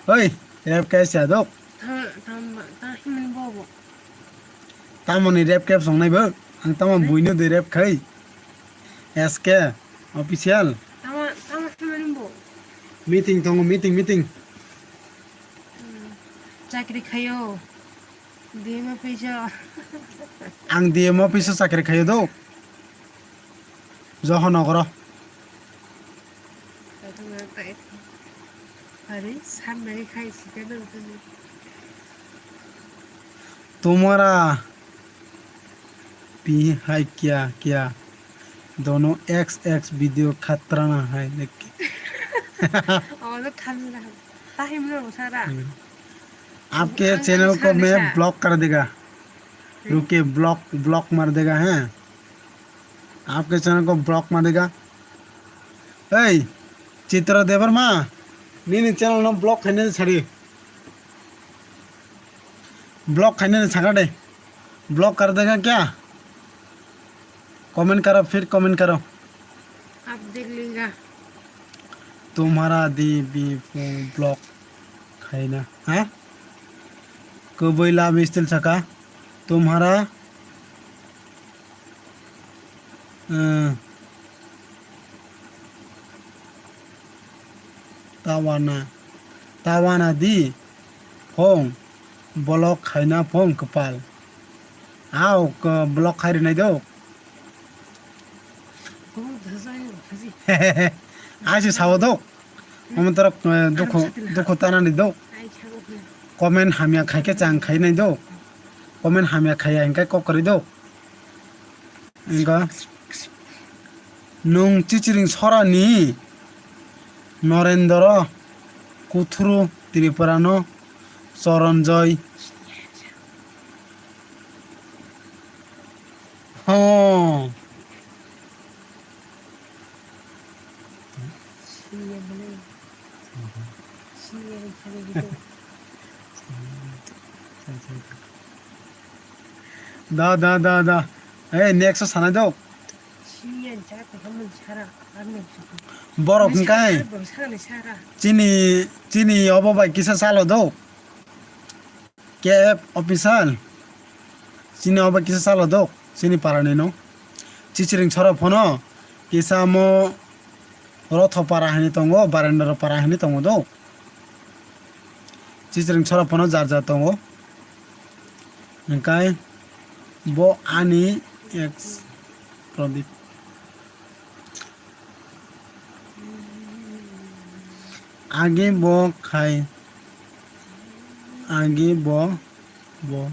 Oi, rip case ya dok. Ta, ta, ta himani bobo. Tamoni rep kep songnai bo? Ang tamo buino de rep khai. S K official. Tama, tama khe mani bo? Meeting tongo, meeting, meeting. Hmm. Chakri khayo. D M office o. Ang D M office o chakri khayo do. Johonogoro. Are, samnani khai site nang tini. तुम्हारा भी है क्या क्या? दोनों x x video खतरनाक है लेकिन। Omo khamjak. Tahimno sara. आपके चैनल को मैं ब्लॉक कर देगा। रुके, ब्लॉक, ब्लॉक मार देगा, हैं? आपके चैनल को ब्लॉक मार देगा। Ei, Chitra Debbarma, nini channel no block khainani sadi. Block khainani sakha de. Block kar dega kya? Comment karo, phir comment karo. Ab dekh lenga. तुम्हारा दी भी फोन ब्लॉक खाई ना, हाँ? Kwbwi love style saka. तुम्हारा, अ, तावाना, तावाना दी phone block खाई ना फोन कपाल। Ao, block khai rinai do. Aise sao do. Omo torok, eh, dukhu, dukhu tanani do. Comment hamya khai khe chang khainai do. Comment hamya khaiya hinkhe kok kwrwi do. Wngkha. Nwng Chichiring Sorani Norendra Kuthuru Tripurano Choronjoy. Ho. Da, da, da, da. Hey, next sana do. Borok hingkai. Chini, chini obo bai kisa salo do. K F official. Chini obo kisa salo do. Chini parani no. Chichiring Sora phono kisa mo Rotho para hinwi tongo, Barendra para hinwi tongo do. Chichiring Sora phono jar jar tongo. Hingkai bo ani ex Pradip. Agi bo khai, agi bo, bo,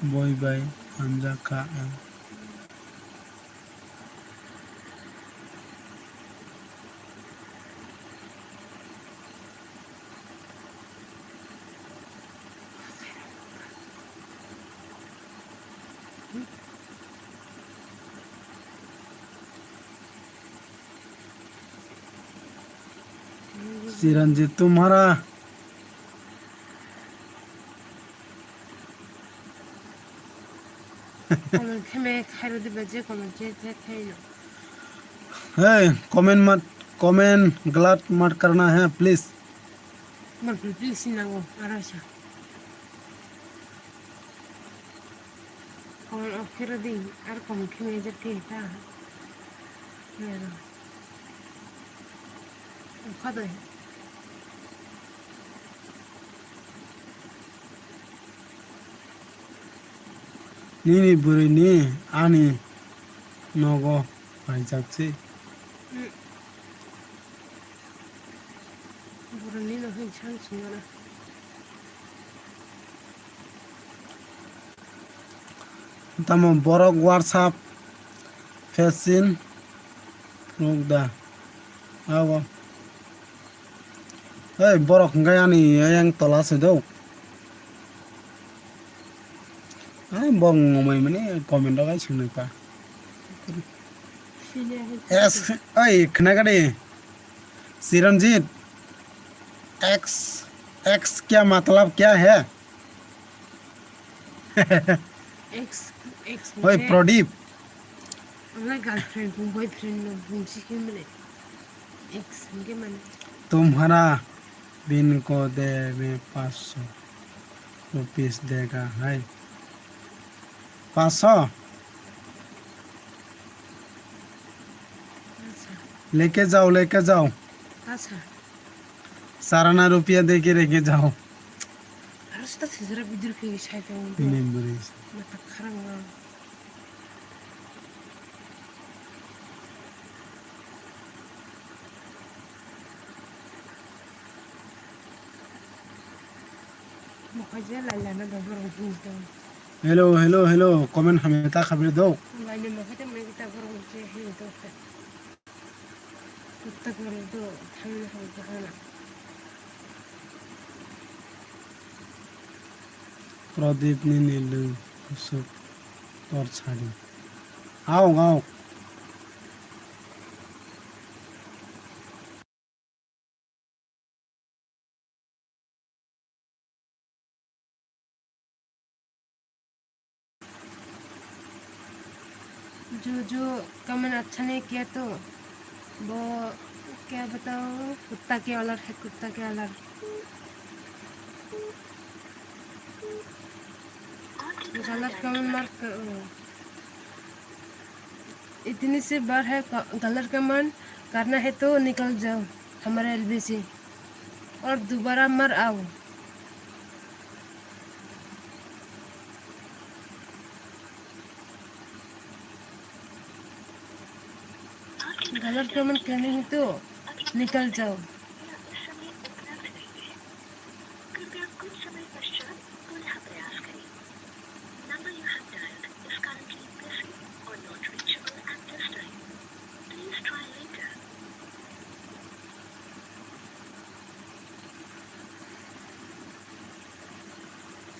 boi bai hamjak kha ang. Chiranjit तुम्हारा Comment khe me khairo diba je comment che che khaino. Hey, comment mat, comment glat mat karna hai, please. Mon please nango, aro sa. Comment off khairo di, ar comment khe me je te ta. Mero. Okhadoi. Nini bwrwini ani nogo phaijak se. Boroni no hin sang singona. Tamo borok WhatsApp facing rok da. Abo. Hey, borok hwnkhe ani yang tola se do. Ai, bo ngomai mani comment rok ai swngnai pa. Sini hai. Es, oi, khna gadi. Chiranjit, ex, ex kya matlab kya hai? Ex, ex Oi, mane Pradip. Amla girlfriend, boyfriend no bungsi khe mane. Ex hingke mane. तुम्हारा बहन को दे मैं पाँच सौ रुपीस देगा है। Paso? Acha. Leke jao, leke jao. Acha. Sarana rupiya deke reke jao. Aro sita sejara bidir khe sai tong. Memories. Mata kharang. Hello, hello, hello. Comment hamya ta khabri do. Pradip ni nilung kusuk tor sari. Aok, aok. जो जो कमेंट अच्छा नहीं किया तो वो क्या बताओ, कुत्ता के ऑलर है, कुत्ता के ऑलर। गलत कमेंट मत करो। इतनी सी बार है ग-, गलत कमेंट करना है तो निकल जाओ हमारे एलबीसी और दोबारा मत आओ। गलत कमेंट करनी है तो निकल जाओ। कृपया कुछ समय पश्चात पुनः प्रयास करें। Number you have dialed is currently busy or not reachable at this time. Please try later.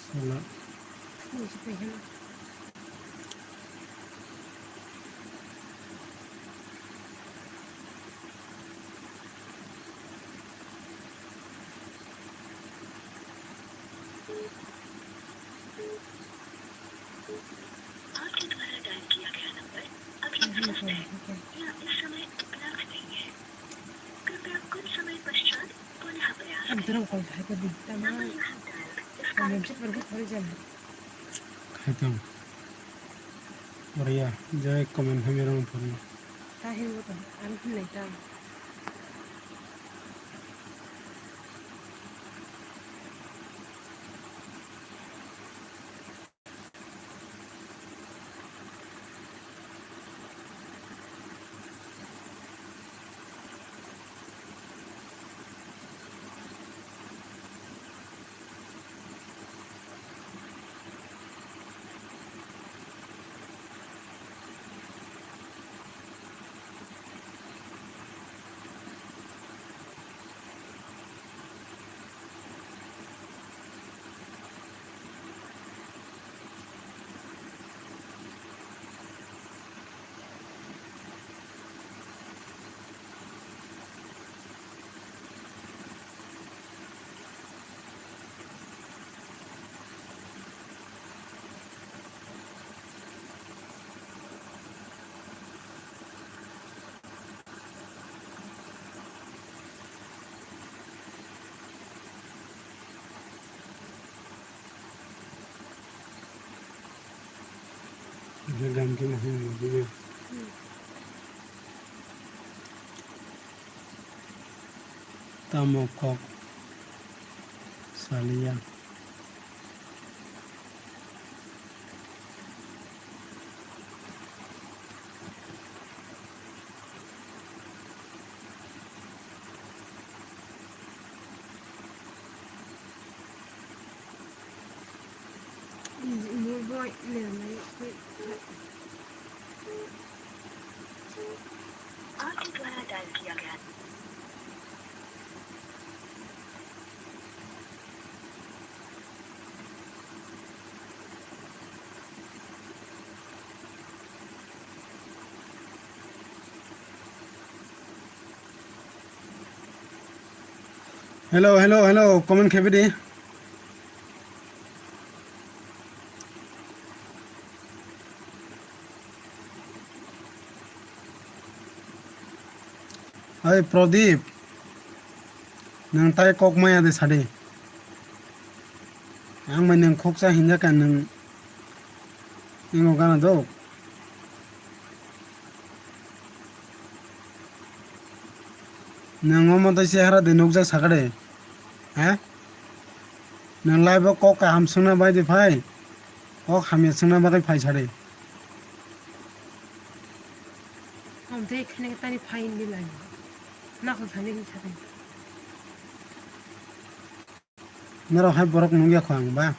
Sala. आपके द्वारा डायल किया गया नंबर अभी व्यस्त है या इस समय उपलब्ध नहीं है। कृपया कुछ समय पश्चात पुनः प्रयास करें। Number you have dialed is currently busy. Khaitong. Oriya, jai comment hamya rang pori. Ta hingo to, ang hinai ta. Gam khe ma hwnwi nugwi. Tamo kok saliya. आपके द्वारा डायल किया गया। Hello, hello, hello, comment khe bidi. Oi Pradip, nwng tai kok maya de sadi. Ang bai nwng khoksa hinjak ka nwng Imo gana do. Nang omo tei chehara de nukjak sakade. Ha? Nang live o kok kaham swngna bai de phai. Kok hamya swngna bagwi phai sade. Omo tei khene tani phai ni lai. Nakho thani ni sakhe. Norok hai borok nungya kho ang ba.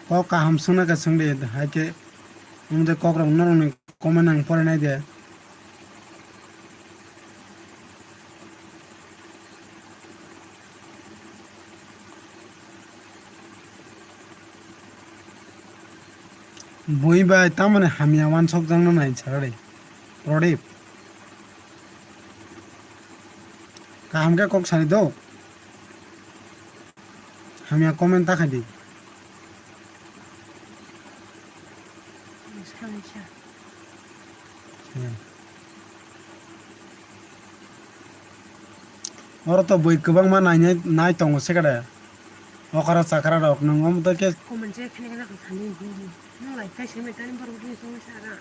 Kok kaham swngna khe swngdi, hai khe omo tei kok rok norok ni comment ang porinai de. Bui bai tamoni hamya wansokjakno nai sari. Prodip. Kaham khe kok sari do. Hamya comment ta khai di. Saisa. Hmm. Oro to bui kwbangma nainai, nai tongo sekade. Okra chakra rok nwng omo tei khe. Comment se khene khene thani. Nang lai kai se me tani borok ni tong sara.